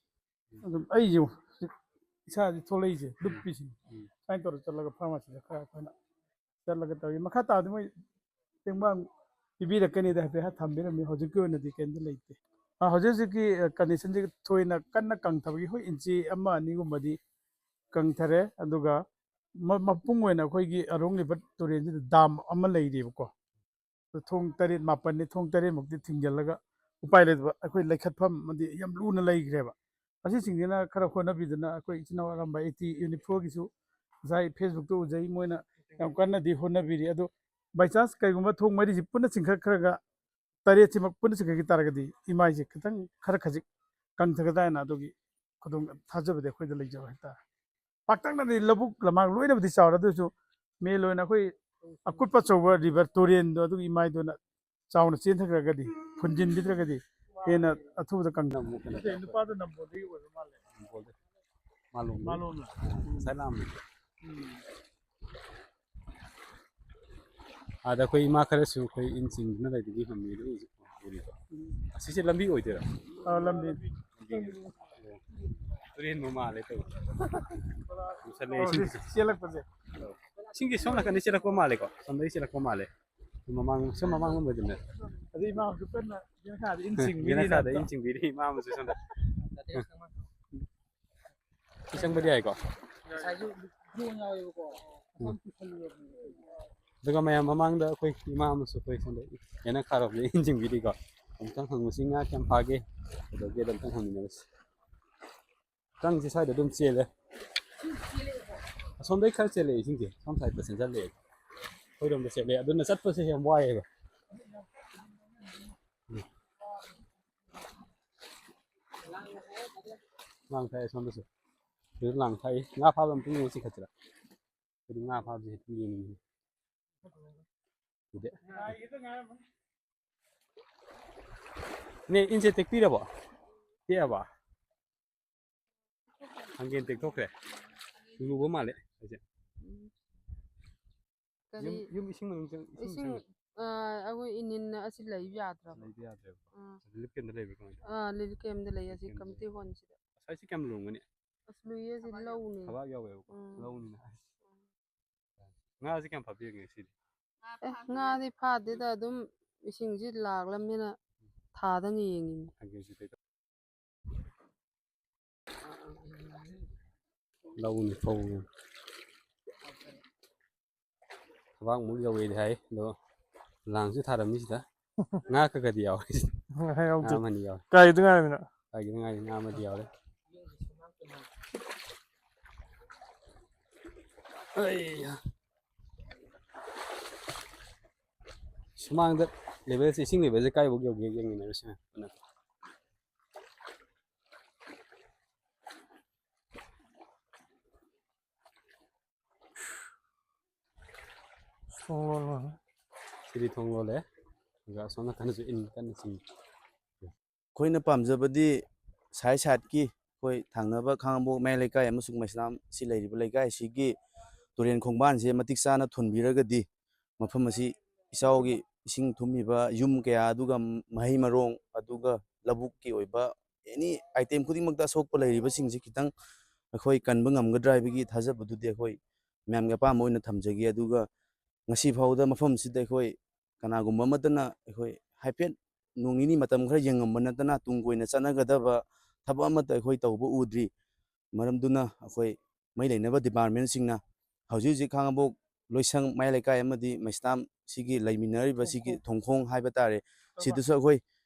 ꯑꯗꯨꯝ, ꯑꯩꯁꯨ ꯏꯁꯥꯁꯤ ꯊꯣꯛꯂꯛꯏꯁꯦ ꯂꯨꯞꯄꯤꯁꯤꯅꯤ꯫ ꯎꯝ꯫ ꯁꯨꯃꯥꯏꯅ ꯇꯧꯔ ꯆꯠꯂꯒ ꯐꯥꯔꯃꯥꯁꯤꯗ ꯈꯔ ꯑꯩꯈꯣꯏꯅ ꯆꯠꯂꯒ ꯇꯧꯏ꯫ ꯃꯈꯥ ꯇꯥꯕꯗꯤ ꯃꯣꯏ ꯇꯦꯡꯕꯥꯡ ꯄꯤꯕꯤꯔꯛꯀꯅꯤꯗ ꯍꯥꯏꯐꯦꯠ ꯊꯝꯕꯤꯔꯝꯃꯤ꯫ ꯍꯧꯖꯤꯛꯀꯤ ꯑꯣꯏꯅꯗꯤ ꯀꯩꯝꯇ ꯂꯩꯇꯦ꯫ ꯑ, ꯍꯧꯖꯤꯛ ꯍꯧꯖꯤꯛꯀꯤ, ꯑ, ꯀꯟꯗꯤꯁꯟꯁꯦ ꯊꯣꯏꯅ ꯀꯟꯅ ꯀꯪꯊꯕꯒꯤ, ꯍꯣꯏ, ꯏꯟꯆꯤ ꯑꯃ ꯑꯅꯤꯒꯨꯝꯕꯗꯤ ꯀꯪꯊꯔꯦ꯫ ꯑꯗꯨꯒ ꯃ-, ꯃꯄꯨꯡ ꯑꯣꯏꯅ ꯑꯩꯈꯣꯏꯒꯤ ꯑꯔꯣꯡ ꯔꯤꯚꯔ ꯇꯨꯔꯦꯜꯁꯤꯗ ꯗꯥꯝ ꯑꯃ ꯂꯩꯔꯤꯕꯀꯣ꯫ ꯑꯗꯣ ꯊꯣꯡ ꯇꯔꯦꯠ ꯃꯥꯄꯜꯅꯤ, ꯊꯣꯡ ꯇꯔꯦꯠꯃꯨꯛꯇꯤ ꯊꯤꯡꯖꯤꯜꯂꯒ ꯎꯄꯥꯏ ꯂꯩꯇꯕ, ꯑꯩꯈꯣꯏ ꯂꯩꯈꯠꯐꯝ ꯑꯃꯗꯤ ꯌꯥꯝ ꯂꯨꯅ ꯂꯩꯈ꯭ꯔꯦꯕ꯫ ꯑꯁꯤꯁꯤꯡꯁꯤꯅ ꯈꯔ ꯍꯣꯠꯅꯕꯤꯗꯅ ꯑꯩꯈꯣꯏ ꯏꯆꯤꯟ ꯏꯅꯥꯎ ꯑꯔꯥꯝꯕꯥꯏ ꯑꯩꯠꯇꯤ ꯌꯨꯅꯤꯠ ꯐꯣꯔꯒꯤꯁꯨ ꯉꯁꯥꯏ ꯐꯦꯁꯕꯨꯛꯇ ꯎꯖꯩ, ꯃꯣꯏꯅ ꯌꯥꯝ ꯀꯟꯅꯗꯤ ꯍꯣꯠꯅꯕꯤꯔꯤ꯫ ꯑꯗꯣ by chance ꯀꯩꯒꯨꯝꯕ ꯊꯣꯡ ꯃꯔꯤꯁꯤ ꯄꯨꯟꯅ ꯆꯤꯡꯈꯠꯈ꯭ꯔꯒ ꯇꯔꯦꯠꯁꯤꯃꯛ ꯄꯨꯟꯅ ꯆꯤꯡꯈꯠꯈꯤ ꯇꯥꯔꯒꯗꯤ ꯏꯃꯥꯏꯁꯦ ꯈꯤꯇꯪ ꯈꯔ ꯈꯖꯤꯛ ꯀꯪꯊꯒꯗ꯭ꯔꯥ ꯍꯥꯏꯅ ꯑꯗꯨꯒꯤ ꯈꯨꯗꯣꯡ ꯊꯥꯖꯕꯗꯤ ꯑꯩꯈꯣꯏꯗ ꯂꯩꯖꯕ ꯍꯥꯏꯇꯥꯔꯦ꯫ ꯄꯥꯛꯇꯛꯅꯗꯤ ꯂꯧꯕꯨꯛ ꯂꯝꯍꯥꯡ ꯂꯣꯏꯅꯕꯨꯗꯤ ꯆꯥꯎꯔꯦ, ꯑꯗꯨ ꯑꯣꯏꯔꯁꯨ ꯃꯦꯟ ꯑꯣꯏꯅ ꯑꯩꯈꯣꯏ ꯑꯀꯨꯠꯄ ꯑꯆꯧꯕ ꯔꯤꯚꯔ ꯇꯨꯔꯦꯟꯗꯣ ꯑꯗꯨꯒꯤ ꯏꯃꯥꯏꯗꯨꯅ ꯆꯥꯎꯅ ꯆꯦꯟꯊꯈ꯭ꯔꯒꯗꯤ, ꯐꯨꯟꯖꯤꯟꯕꯤꯗ꯭ꯔꯒꯗꯤ ꯍꯦꯟꯅ ꯑꯊꯨꯕꯗ ꯀꯪꯗꯕ꯫ ꯅꯨꯄꯥꯗꯣ ꯅꯝꯕꯣꯜꯗꯒꯤ ꯑꯣꯏꯕ ꯃꯥꯜꯂꯦ꯫ ꯅꯝꯕꯣꯜꯗꯩ꯫ ꯃꯥꯂꯣꯝ꯫ ꯃꯥꯂꯣꯝꯂ? ꯉꯁꯥꯏ ꯂꯥꯛꯑꯝꯃꯦ꯫ ꯎꯝ꯫ ꯑꯥꯗ ꯑꯩꯈꯣꯏ ꯏꯃꯥ ꯈꯔꯁꯨ ꯑꯩꯈꯣꯏ ꯏꯟ ꯆꯤꯡꯗꯨꯅ ꯂꯩꯕꯒꯤ ꯃꯃꯤꯗꯨ ꯍꯧꯖꯤꯛ ꯎꯔꯤꯗꯣ꯫ ꯎꯝ꯫ ꯑꯁꯤꯁꯦ ꯂꯝꯕꯤ ꯑꯣꯏꯗꯣꯏꯔꯥ? ꯑꯥ, ꯂꯝꯕꯤ꯫ ꯂꯝꯕꯤ꯫ ꯑꯣ꯫ ꯇꯨꯔꯦꯟꯕꯨ ꯃꯥꯜꯂꯦ ꯇꯧꯕ꯫ ꯃꯨꯁꯜꯂꯦ ꯑꯣ, ꯏꯁꯤꯡꯁꯦ꯫ ꯆꯦꯜꯂꯛꯄꯁꯦ꯫ ꯑꯣ꯫ ꯏꯁꯤꯡꯁꯦ ꯁꯣꯝ ꯅꯥꯀꯟꯗꯩ ꯆꯦꯜꯂꯛꯄ ꯃꯥꯜꯂꯦꯀꯣ? ꯁꯣꯝꯗꯒꯤ ꯆꯦꯜꯂꯛꯄ ꯃꯥꯜꯂꯦ꯫ ꯃꯃꯥꯡ, ꯁꯣꯝ ꯃꯃꯥꯡꯂꯣꯝꯗ ꯑꯗꯨꯝ ꯂꯩ꯫ ꯑꯗꯩ ꯏꯃꯥ ꯑꯃꯁꯨ ꯀꯟꯅ ꯌꯦꯅꯈꯥꯗ ꯏꯟ ꯆꯤꯡꯕꯤꯔꯤ ꯌꯦꯅꯈꯥꯗ ꯅꯠꯇ꯭ꯔꯣ? ꯏꯟ ꯆꯤꯡꯕꯤꯔꯤ ꯏꯃꯥ ꯑꯃꯁꯨ ꯁꯣꯝꯗ꯫ ꯁꯤ ꯆꯪꯕꯗꯤ ꯌꯥꯏꯀꯣ? ꯉꯁꯥꯏꯁꯨ ꯗ꯭ꯔꯣꯟ ꯌꯥꯎꯋꯦꯕꯀꯣ꯫ ꯎꯝ꯫ ꯑꯗꯨꯒ ꯃꯌꯥꯝ ꯃꯃꯥꯡꯗ ꯑꯩꯈꯣꯏ ꯏꯃꯥ ꯑꯃꯁꯨ ꯑꯩꯈꯣꯏ ꯁꯣꯝꯗ ꯌꯦꯅꯈꯥꯔꯣꯝꯗ ꯏꯟ ꯆꯤꯡꯕꯤꯔꯤꯀꯣ꯫ ꯑꯃꯨꯛꯇꯪ ꯍꯪꯉꯨꯁꯤ, ꯉꯥ ꯀꯌꯥꯝ ꯐꯥꯒꯦ? ꯀꯩꯗꯧꯒꯦ? ꯑꯗꯨꯝꯇꯪ ꯍꯪꯃꯤꯟꯅꯔꯁꯤ꯫ ꯀꯥꯡꯁꯦ ꯁ꯭ꯋꯥꯏꯗ ꯑꯗꯨꯝ ꯆꯦꯜꯂꯦ꯫ ꯑꯁꯣꯝꯗꯩ ꯈꯔ ꯆꯦꯜꯂꯛꯑꯦ ꯏꯁꯤꯡꯁꯦ꯫ ꯁꯣꯝ ꯁꯥꯏꯗꯠꯇ ꯆꯦꯟꯁꯤꯜꯂꯛꯑꯦ꯫ ꯑꯩꯈꯣꯏꯔꯣꯝꯗ ꯆꯦꯜꯂꯦ꯫ ꯑꯗꯨꯅ ꯆꯠꯄꯁꯦ ꯌꯥꯝ ꯋꯥꯏꯑꯦꯕ꯫ ꯎꯝ꯫ ꯂꯥꯡ ꯊꯥꯛꯑꯦ ꯁꯣꯝꯗꯁꯨ꯫ ꯁꯤꯗ ꯂꯥꯡ ꯊꯥꯛꯏ꯫ ꯉꯥ ꯐꯥꯕ ꯑꯝꯇꯪ ꯌꯦꯡꯉꯨ ꯆꯤꯡꯈꯠꯁꯤꯔꯥ? ꯑꯩꯗꯤ ꯉꯥ ꯐꯥꯕꯁꯦ ꯍꯦꯛꯇ ꯌꯦꯡꯅꯤꯡꯉꯤ꯫ ꯎꯗꯦ꯫ ꯅꯦ, ꯏꯟꯁꯦ ꯇꯦꯛꯄꯤꯔꯕꯣ? ꯇꯦꯛꯑꯕ? ꯍꯪꯒꯦꯟ ꯇꯦꯛꯊꯣꯛꯈ꯭ꯔꯦ꯫ ꯂꯨꯕ ꯃꯥꯜꯂꯦ ꯑꯩꯁꯦ꯫ ꯎꯝ꯫ ꯀꯔꯤ? ꯌꯨꯝ, ꯌꯨꯝ ꯏꯁꯤꯡ ꯃꯅꯨꯡ ꯆꯪ-, ꯏꯁꯤꯡ ꯏꯁꯤꯡ, ꯆꯪꯉꯦ꯫ ꯑ, ꯑꯩꯈꯣꯏ ꯏꯅꯤꯟ ꯑꯁꯤ ꯂꯩꯕ ꯌꯥꯗ꯭ꯔꯕ꯫ ꯂꯩꯕ ꯌꯥꯗ꯭ꯔꯦꯕ꯫ ꯑꯥ꯫ ꯔꯤꯂꯤꯐ ꯀꯦꯝꯗ ꯂꯩꯕ꯭ꯔꯥ ꯀꯃꯥꯏꯅ ꯇꯧꯕ? ꯑꯥ, ꯔꯤꯂꯤꯐ ꯀꯦꯝꯗ ꯂꯩ, ꯑꯁꯤ ꯔꯤꯂꯤꯐ ꯀꯦꯝꯗ ꯀꯝꯃ꯭ꯌꯨꯅꯤꯇꯤ ꯂꯩ꯫ ꯍꯣꯜꯁꯤꯗ꯫ ꯉꯁꯥꯏꯁꯤ ꯀꯌꯥꯝ ꯂꯨꯝꯒꯅꯤ? ꯑꯁ, ꯂꯨꯏꯌꯦ, ꯑꯁꯤ ꯂꯧꯅꯤ꯫ ꯊꯕꯥꯛ ꯌꯥꯎꯋꯦꯕꯀꯣ꯫ ꯎꯝ꯫ ꯂꯧꯅꯤꯅ꯫ ꯉꯥꯁꯦ ꯀꯌꯥꯝ ꯐꯥꯕꯤꯔꯒꯦ ꯉꯁꯤꯗꯤ? ꯑꯦ, ꯉꯥꯗꯤ ꯐꯥꯗꯦꯗ, ꯑꯗꯨꯝ ꯏꯁꯤꯡꯁꯤ ꯂꯥꯛꯂꯝꯅꯤꯅ ꯊꯥꯗꯅ ꯌꯦꯡꯉꯤꯅꯤ꯫ ꯍꯪꯒꯦꯟꯁꯤ ꯀꯩꯗꯧ-, ꯂꯧꯅꯤ ꯐꯧꯅꯤ꯫ ꯊꯕꯥꯛꯃꯨꯛ ꯌꯧꯋꯦꯗꯤ ꯍꯥꯏ, ꯑꯗꯣ ꯂꯥꯡꯁꯨ ꯊꯥꯔꯝꯃꯤ ꯁꯤꯗ꯫ ꯉꯥ ꯈꯔ ꯈꯔꯗꯤ ꯌꯥꯎꯔꯦ꯫ ꯉꯥ ꯌꯥꯎꯗꯦ꯫ ꯉꯥ ꯑꯃꯅꯤ ꯌꯥꯎꯔꯦ꯫ ꯀꯥꯏꯗ ꯉꯥꯏꯔꯝꯃꯤꯅꯣ? ꯀꯥꯏꯗ ꯉꯥꯏꯔꯤ? ꯉꯥ ꯑꯃꯗꯤ ꯌꯥꯎꯔꯦ꯫ ꯑꯩ ꯁꯨꯃꯥꯡꯗ ꯂꯦꯚꯦꯜꯁꯦ, ꯏꯁꯤꯡ ꯂꯦꯚꯦꯜꯁꯦ ꯀꯥꯏꯐꯥꯎ ꯌꯧꯒꯦ ꯌꯦꯡꯃꯤꯟꯅꯔꯁꯤ꯫ ꯄꯨꯟꯅ꯫ ꯊꯣꯡ ꯂꯣꯜꯂꯣ꯫ ꯁꯤꯗꯤ ꯊꯣꯡ ꯂꯣꯜꯂꯦ꯫ ꯑꯗꯨꯒ ꯑꯁꯣꯝ ꯅꯥꯀꯟꯗꯁꯨ ꯏꯟ ꯀꯟꯅ ꯆꯤꯡꯏ꯫ ꯑꯩꯈꯣꯏꯅ ꯄꯥꯝꯖꯕꯗꯤ ꯁꯥꯏꯠ ꯁꯥꯏꯠꯀꯤ ꯑꯩꯈꯣꯏ ꯊꯪꯅꯕ ꯈꯥꯉꯕꯣꯛ ꯃꯌꯥꯏ ꯂꯩꯀꯥꯏ ꯑꯃꯁꯨꯡ ꯃꯩꯁꯅꯥꯝ ꯁꯤ ꯂꯩꯔꯤꯕ ꯂꯩꯀꯥꯏ ꯑꯁꯤꯒꯤ ꯇꯨꯔꯦꯟ ꯈꯣꯡꯕꯥꯟꯁꯦ ꯃꯇꯤꯛ ꯆꯥꯅ ꯊꯣꯟꯕꯤꯔꯒꯗꯤ ꯃꯐꯝ ꯑꯁꯤ ꯏꯆꯥꯎꯒꯤ ꯏꯁꯤꯡ ꯊꯨꯝꯃꯤꯕ ꯌꯨꯝ ꯀꯌꯥ ꯑꯗꯨꯒ ꯃꯍꯩ ꯃꯔꯣꯡ ꯑꯗꯨꯒ ꯂꯧꯕꯨꯛꯀꯤ ꯑꯣꯏꯕ ꯑꯦꯅꯤ ꯑꯥꯏꯇꯦꯝ ꯈꯨꯗꯤꯡꯃꯛꯇ ꯑꯁꯣꯛꯄ ꯂꯩꯔꯤꯕꯁꯤꯡꯁꯤ ꯈꯤꯇꯪ ꯑꯩꯈꯣꯏ ꯀꯟꯕ ꯉꯝꯒꯗ꯭ꯔꯥ ꯍꯥꯏꯕꯒꯤ ꯊꯥꯖꯕꯗꯨꯗꯤ ꯑꯩꯈꯣꯏ ꯃꯌꯥꯝꯒꯤ ꯑꯄꯥꯝꯕ ꯑꯣꯏꯅ ꯊꯝꯖꯒꯦ꯫ ꯑꯗꯨꯒ ꯉꯁꯤ ꯐꯥꯎꯕꯗ ꯃꯐꯝꯁꯤꯗ ꯑꯩꯈꯣꯏ ꯀꯅꯥꯒꯨꯝꯕ ꯑꯃꯠꯇꯅ ꯑꯩꯈꯣꯏ ꯍꯥꯏꯐꯦꯠ ꯅꯣꯡ ꯅꯤꯅꯤ ꯃꯇꯝ ꯈꯔ ꯌꯦꯡꯉꯝꯕ ꯅꯠꯇꯅ ꯇꯨꯡ ꯀꯣꯏꯅ ꯆꯠꯅꯒꯗꯕ ꯊꯕꯛ ꯑꯃꯠꯇ ꯑꯩꯈꯣꯏ ꯇꯧꯕ ꯎꯗ꯭ꯔꯤ꯫ ꯃꯔꯝꯗꯨꯅ ꯑꯩꯈꯣꯏ ꯃꯩ ꯂꯩꯅꯕ ꯗꯤꯄꯥꯔꯠꯃꯦꯟꯁꯤꯡꯅ ꯍꯧꯖꯤꯛ ꯍꯧꯖꯤꯛ ꯈꯥꯉꯕꯣꯛ ꯂꯣꯏꯁꯪ ꯃꯌꯥꯏ ꯂꯩꯀꯥꯏ ꯑꯃꯗꯤ ꯃꯩꯁꯅꯥꯝ ꯁꯤꯒꯤ ꯂꯩꯃꯤꯟꯅꯔꯤꯕ ꯁꯤꯒꯤ ꯊꯣꯡꯈꯣꯡ ꯍꯥꯏꯕ ꯇꯥꯔꯦ, ꯁꯤꯗꯁꯨ ꯑꯩꯈꯣꯏ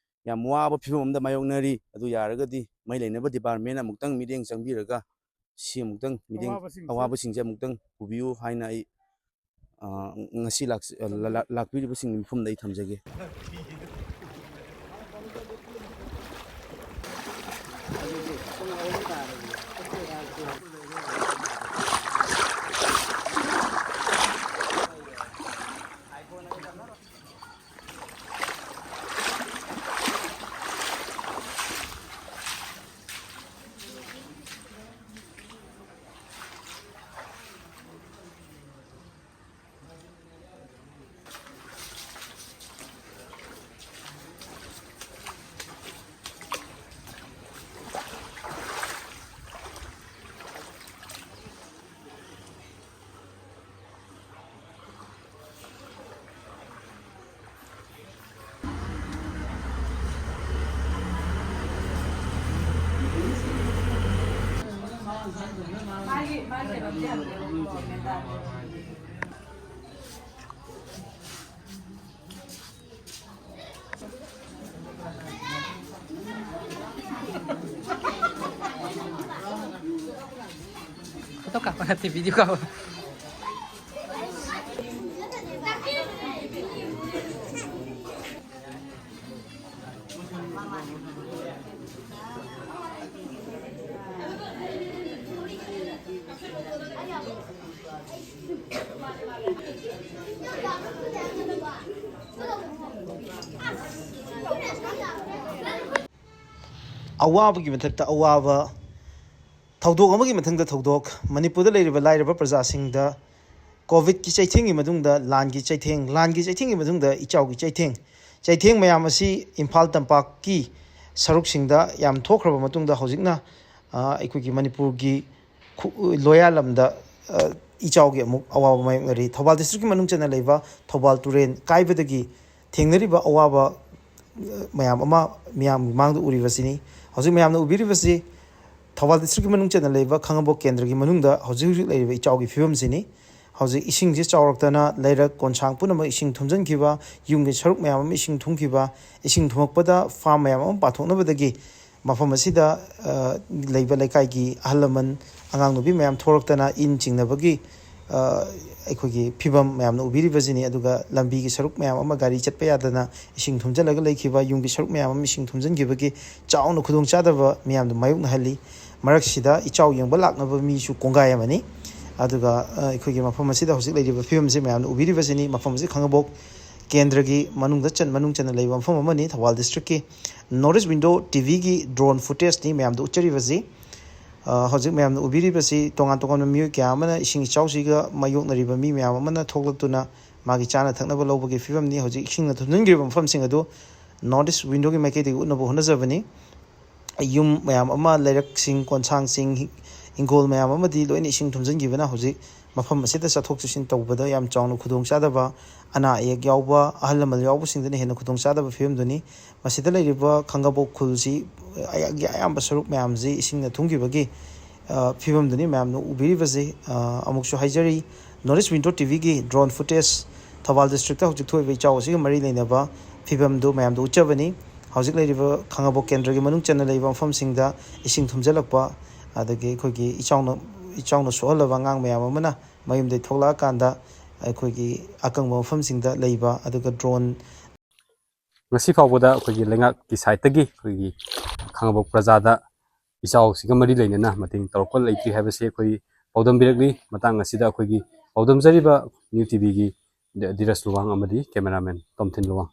ꯌꯥꯝ ꯋꯥꯕ ꯐꯤꯕꯝ ꯑꯃꯗ ꯃꯥꯌꯣꯛꯅꯔꯤ꯫ ꯑꯗꯨ ꯌꯥꯔꯒꯗꯤ ꯃꯩ ꯂꯩꯅꯕ ꯗꯤꯄꯥꯔꯠꯃꯦꯟ ꯑꯃꯨꯛꯇꯪ ꯃꯤꯠꯌꯦꯡ ꯆꯪꯕꯤꯔꯒ ꯁꯤ ꯑꯃꯨꯛꯇꯪ ꯃꯤꯠꯌꯦꯡ, ꯑꯋꯥꯕꯁꯤꯡꯁꯦ ꯑꯋꯥꯕꯁꯤꯡꯁꯦ ꯑꯃꯨꯛꯇꯪ ꯎꯕꯤꯌꯨ ꯍꯥꯏꯅ ꯑꯩ, ꯑ, ꯉꯁꯤ ꯂꯥꯛꯆ-, ꯑ, ꯂ-, ꯂ-, ꯂꯥꯛꯄꯤꯔꯤꯕꯁꯤꯡꯒꯤ ꯃꯐꯝꯗ ꯑꯩ ꯊꯝꯖꯒꯦ꯫ Foto ka pa natin, video ka pa. ꯑꯋꯥꯕꯒꯤ ꯃꯊꯛꯇ ꯑꯋꯥꯕ, ꯊꯧꯗꯣꯛ ꯑꯃꯒꯤ ꯃꯊꯪꯗ ꯊꯧꯗꯣꯛ, ꯃꯅꯤꯄꯨꯔꯗ ꯂꯩꯔꯤꯕ ꯂꯥꯏꯔꯕ ꯄ꯭ꯔꯖꯥꯁꯤꯡꯗ ꯀꯣꯚꯤꯗꯀꯤ ꯆꯩꯊꯦꯡꯒꯤ ꯃꯇꯨꯡꯗ ꯂꯥꯟꯒꯤ ꯆꯩꯊꯦꯡ, ꯂꯥꯟꯒꯤ ꯆꯩꯊꯦꯡꯒꯤ ꯃꯇꯨꯡꯗ ꯏꯆꯥꯎꯒꯤ ꯆꯩꯊꯦꯡ, ꯆꯩꯊꯦꯡ ꯃꯌꯥꯝ ꯑꯁꯤ ꯏꯝꯐꯥꯜ ꯇꯝꯄꯥꯛꯀꯤ ꯁꯔꯨꯛꯁꯤꯡꯗ ꯌꯥꯝ ꯊꯣꯛꯈ꯭ꯔꯕ ꯃꯇꯨꯡꯗ ꯍꯧꯖꯤꯛꯅ, ꯑ, ꯑꯩꯈꯣꯏꯒꯤ ꯃꯅꯤꯄꯨꯔꯒꯤ ꯈꯨ-, ꯂꯣꯌꯥ ꯂꯝꯗ, ꯑ, ꯏꯆꯥꯎꯒꯤ ꯑꯃꯨꯛ ꯑꯋꯥꯕ ꯃꯥꯌꯣꯛꯅꯔꯤ꯫ ꯊꯧꯕꯥꯜ ꯗꯤꯁꯇ꯭ꯔꯤꯛꯀꯤ ꯃꯅꯨꯡ ꯆꯟꯅ ꯂꯩꯕ ꯊꯧꯕꯥꯜ ꯇꯨꯔꯦꯜ ꯀꯥꯏꯕꯗꯒꯤ ꯊꯦꯡꯅꯔꯤꯕ ꯑꯋꯥꯕ, ꯑ, ꯃꯌꯥꯝ ꯑꯃ ꯃꯤꯌꯥꯝꯒꯤ ꯃꯥꯡꯗ ꯎꯔꯤꯕꯁꯤꯅꯤ꯫ ꯍꯧꯖꯤꯛ ꯃꯌꯥꯝꯅ ꯎꯕꯤꯔꯤꯕꯁꯤ ꯊꯧꯕꯥꯜ ꯗꯤꯁꯇ꯭ꯔꯤꯛꯀꯤ ꯃꯅꯨꯡ ꯆꯟꯅ ꯂꯩꯕ ꯈꯥꯉꯕꯣꯛ ꯀꯦꯟꯗ꯭ꯔꯒꯤ ꯃꯅꯨꯡꯗ ꯍꯧꯖꯤꯛ ꯍꯧꯖꯤꯛ ꯂꯩꯔꯤꯕ ꯏꯆꯥꯎꯒꯤ ꯐꯤꯕꯝꯁꯤꯅꯤ꯫ ꯍꯧꯖꯤꯛ ꯏꯁꯤꯡꯁꯤ ꯆꯥꯎꯔꯛꯇꯅ ꯂꯩꯔꯛ ꯀꯣꯟꯁꯥꯡ ꯄꯨꯝꯅꯃꯛ ꯏꯁꯤꯡ ꯊꯨꯝꯖꯤꯟꯈꯤꯕ, ꯌꯨꯝꯒꯤ ꯁꯔꯨꯛ ꯃꯌꯥꯝ ꯑꯃ ꯏꯁꯤꯡ ꯊꯨꯝꯈꯤꯕ, ꯏꯁꯤꯡ ꯊꯨꯝꯃꯛꯄꯗ ꯐꯥꯔꯝ ꯃꯌꯥꯝ ꯑꯃ ꯄꯥꯊꯣꯛꯅꯕꯗꯒꯤ ꯃꯐꯝ ꯑꯁꯤꯗ, ꯑ, ꯂꯩꯕ ꯂꯩꯀꯥꯏꯒꯤ ꯑꯍꯜ ꯂꯃꯟ, ꯑꯉꯥꯡ ꯅꯨꯄꯤ ꯃꯌꯥꯝ ꯊꯣꯛꯂꯛꯇꯅ ꯏꯟ ꯆꯤꯡꯅꯕꯒꯤ, ꯑ, ꯑꯩꯈꯣꯏꯒꯤ ꯐꯤꯕꯝ ꯃꯌꯥꯝꯅ ꯎꯕꯤꯔꯤꯕꯁꯤꯅꯤ꯫ ꯑꯗꯨꯒ ꯂꯝꯕꯤꯒꯤ ꯁꯔꯨꯛ ꯃꯌꯥꯝ ꯑꯃ ꯒꯥꯔꯤ ꯆꯠꯄ ꯌꯥꯗꯅ ꯏꯁꯤꯡ ꯊꯨꯝꯖꯤꯜꯂꯒ ꯂꯩꯈꯤꯕ, ꯌꯨꯝꯒꯤ ꯁꯔꯨꯛ ꯃꯌꯥꯝ ꯑꯃ ꯏꯁꯤꯡ ꯊꯨꯝꯖꯤꯟꯈꯤꯕꯒꯤ ꯆꯥꯎꯅ ꯈꯨꯗꯣꯡꯆꯥꯗꯕ ꯃꯤꯌꯥꯝꯗ ꯃꯥꯌꯣꯛꯅꯍꯜꯂꯤ꯫ ꯃꯔꯛꯁꯤꯗ ꯏꯆꯥꯎ ꯌꯦꯡꯕ ꯂꯥꯛꯅꯕ ꯃꯤꯁꯨ ꯀꯣꯡꯒꯥꯏ ꯑꯃꯅꯤ꯫ ꯑꯗꯨꯒ, ꯑ, ꯑꯩꯈꯣꯏꯒꯤ ꯃꯐꯝ ꯑꯁꯤꯗ ꯍꯧꯖꯤꯛ ꯂꯩꯔꯤꯕ ꯐꯤꯕꯝꯁꯤ ꯃꯌꯥꯝꯅ ꯎꯕꯤꯔꯤꯕꯁꯤꯅꯤ꯫ ꯃꯐꯝ ꯑꯁꯤ ꯈꯥꯉꯕꯣꯛ ꯀꯦꯟꯗ꯭ꯔꯒꯤ ꯃꯅꯨꯡꯗ ꯆꯟ-, ꯃꯅꯨꯡ ꯆꯟꯅ ꯂꯩꯕ ꯃꯐꯝ ꯑꯃꯅꯤ, ꯊꯧꯕꯥꯜ ꯗꯤꯁꯇ꯭ꯔꯤꯛꯀꯤ꯫ North East Window ꯇꯤ ꯚꯤꯒꯤ drone footageꯅꯤ ꯃꯌꯥꯝꯗ ꯎꯠꯆꯔꯤꯕꯁꯤ꯫ ꯑ, ꯍꯧꯖꯤꯛ ꯃꯌꯥꯝꯅ ꯎꯕꯤꯔꯤꯕꯁꯤ ꯇꯣꯉꯥꯟ ꯇꯣꯉꯥꯟꯕ ꯃꯤꯑꯣꯏ ꯀꯌꯥ ꯑꯃꯅ ꯏꯁꯤꯡ ꯏꯆꯥꯎꯁꯤꯒ ꯃꯥꯌꯣꯛꯅꯔꯤꯕ ꯃꯤ ꯃꯌꯥꯝ ꯑꯃꯅ ꯊꯣꯛꯂꯛꯇꯨꯅ ꯃꯥꯒꯤ ꯆꯥꯅ ꯊꯛꯅꯕ ꯂꯧꯕꯒꯤ ꯐꯤꯕꯝꯅꯤ꯫ ꯍꯧꯖꯤꯛ ꯏꯁꯤꯡꯅ ꯊꯨꯝꯖꯤꯟꯈ꯭ꯔꯤꯕ ꯃꯐꯝꯁꯤꯡ ꯑꯗꯨ North East Windowꯒꯤ ꯃꯥꯏꯀꯩꯗꯒꯤ ꯎꯠꯅꯕ ꯍꯣꯠꯅꯖꯕꯅꯤ꯫ ꯌꯨꯝ ꯃꯌꯥꯝ ꯑꯃ, ꯂꯩꯔꯛꯁꯤꯡ, ꯀꯣꯟꯁꯥꯡꯁꯤꯡ, ꯍꯤꯡꯒꯣꯜ ꯃꯌꯥꯝ ꯑꯃꯗꯤ ꯂꯣꯏꯅ ꯏꯁꯤꯡ ꯊꯨꯝꯖꯤꯟꯈꯤꯕꯅ ꯍꯧꯖꯤꯛ ꯃꯐꯝ ꯑꯁꯤꯗ ꯆꯠꯊꯣꯛ ꯆꯠꯁꯤꯟ ꯇꯧꯕꯗ ꯌꯥꯝ ꯆꯥꯎꯅ ꯈꯨꯗꯣꯡꯆꯥꯗꯕ, ꯑꯅꯥ ꯑꯌꯦꯛ ꯌꯥꯎꯕ, ꯑꯍꯜ ꯂꯃꯟ ꯌꯥꯎꯕꯁꯤꯡꯗꯨꯅ ꯍꯦꯟꯅ ꯈꯨꯗꯣꯡꯆꯥꯗꯕ ꯐꯤꯕꯝꯗꯨꯅꯤ꯫ ꯃꯁꯤꯗ ꯂꯩꯔꯤꯕ ꯈꯥꯉꯕꯣꯛ ꯈꯨꯜꯁꯤ ꯑꯌꯥꯝꯕ ꯁꯔꯨꯛ ꯃꯌꯥꯝꯁꯤ ꯏꯁꯤꯡꯅ ꯊꯨꯝꯈꯤꯕꯒꯤ, ꯑ, ꯐꯤꯕꯝꯗꯨꯅꯤ ꯃꯌꯥꯝꯅ ꯎꯕꯤꯔꯤꯕꯁꯤ꯫ ꯑ, ꯑꯃꯨꯛꯁꯨ ꯍꯥꯏꯖꯔꯤ, North East Window ꯇꯤ ꯚꯤꯒꯤ drone footage ꯊꯧꯕꯥꯜ ꯗꯤꯁꯇ꯭ꯔꯤꯛꯇ ꯍꯧꯖꯤꯛ ꯊꯣꯛꯏꯕ ꯏꯆꯥꯎ ꯑꯁꯤꯒ ꯃꯔꯤ ꯂꯩꯅꯕ ꯐꯤꯕꯝꯗꯨ ꯃꯌꯥꯝꯗ ꯎꯠꯆꯕꯅꯤ꯫ ꯍꯧꯖꯤꯛ ꯂꯩꯔꯤꯕ ꯈꯥꯉꯕꯣꯛ ꯀꯦꯟꯗ꯭ꯔꯒꯤ ꯃꯅꯨꯡ ꯆꯟꯅ ꯂꯩꯕ ꯃꯐꯝꯁꯤꯡꯗ ꯏꯁꯤꯡ ꯊꯨꯝꯖꯤꯜꯂꯛꯄ, ꯑꯗꯒꯤ ꯑꯩꯈꯣꯏꯒꯤ ꯏꯆꯥꯎꯅ, ꯏꯆꯥꯎꯅ ꯁꯣꯛꯍꯜꯂꯕ ꯑꯉꯥꯡ ꯃꯌꯥꯝ ꯑꯃꯅ ꯃꯌꯨꯝꯗꯒꯤ ꯊꯣꯛꯂꯛꯑꯀꯥꯟꯗ ꯑꯩꯈꯣꯏꯒꯤ ꯑꯀꯪꯕ ꯃꯐꯝꯁꯤꯡꯗ ꯂꯩꯕ, ꯑꯗꯨꯒ drone ꯉꯁꯤ ꯐꯥꯎꯕꯗ ꯑꯩꯈꯣꯏꯒꯤ ꯂꯩꯉꯥꯛꯀꯤ ꯁꯥꯏꯠꯇꯒꯤ ꯑꯩꯈꯣꯏꯒꯤ ꯈꯥꯉꯕꯣꯛ ꯄ꯭ꯔꯖꯥꯗ ꯏꯆꯥꯎꯁꯤꯒ ꯃꯔꯤ ꯂꯩꯅꯅ ꯃꯇꯦꯡ ꯇꯧꯔꯛꯄ ꯂꯩꯇ꯭ꯔꯤ ꯍꯥꯏꯕꯁꯤ ꯑꯩꯈꯣꯏ ꯄꯥꯎꯗꯝꯕꯤꯔꯛꯂꯤ꯫ ꯃꯇꯥꯡ ꯑꯁꯤꯗ ꯑꯩꯈꯣꯏꯒꯤ ꯄꯥꯎꯗꯝꯖꯔꯤꯕ ꯅ꯭ꯌꯨ ꯇꯤ ꯚꯤꯒꯤ ꯙꯤꯔꯖ ꯂꯨꯋꯥꯡ ꯑꯃꯗꯤ cameraman ꯇꯣꯝꯊꯤꯟ ꯂꯨꯋꯥꯡ꯫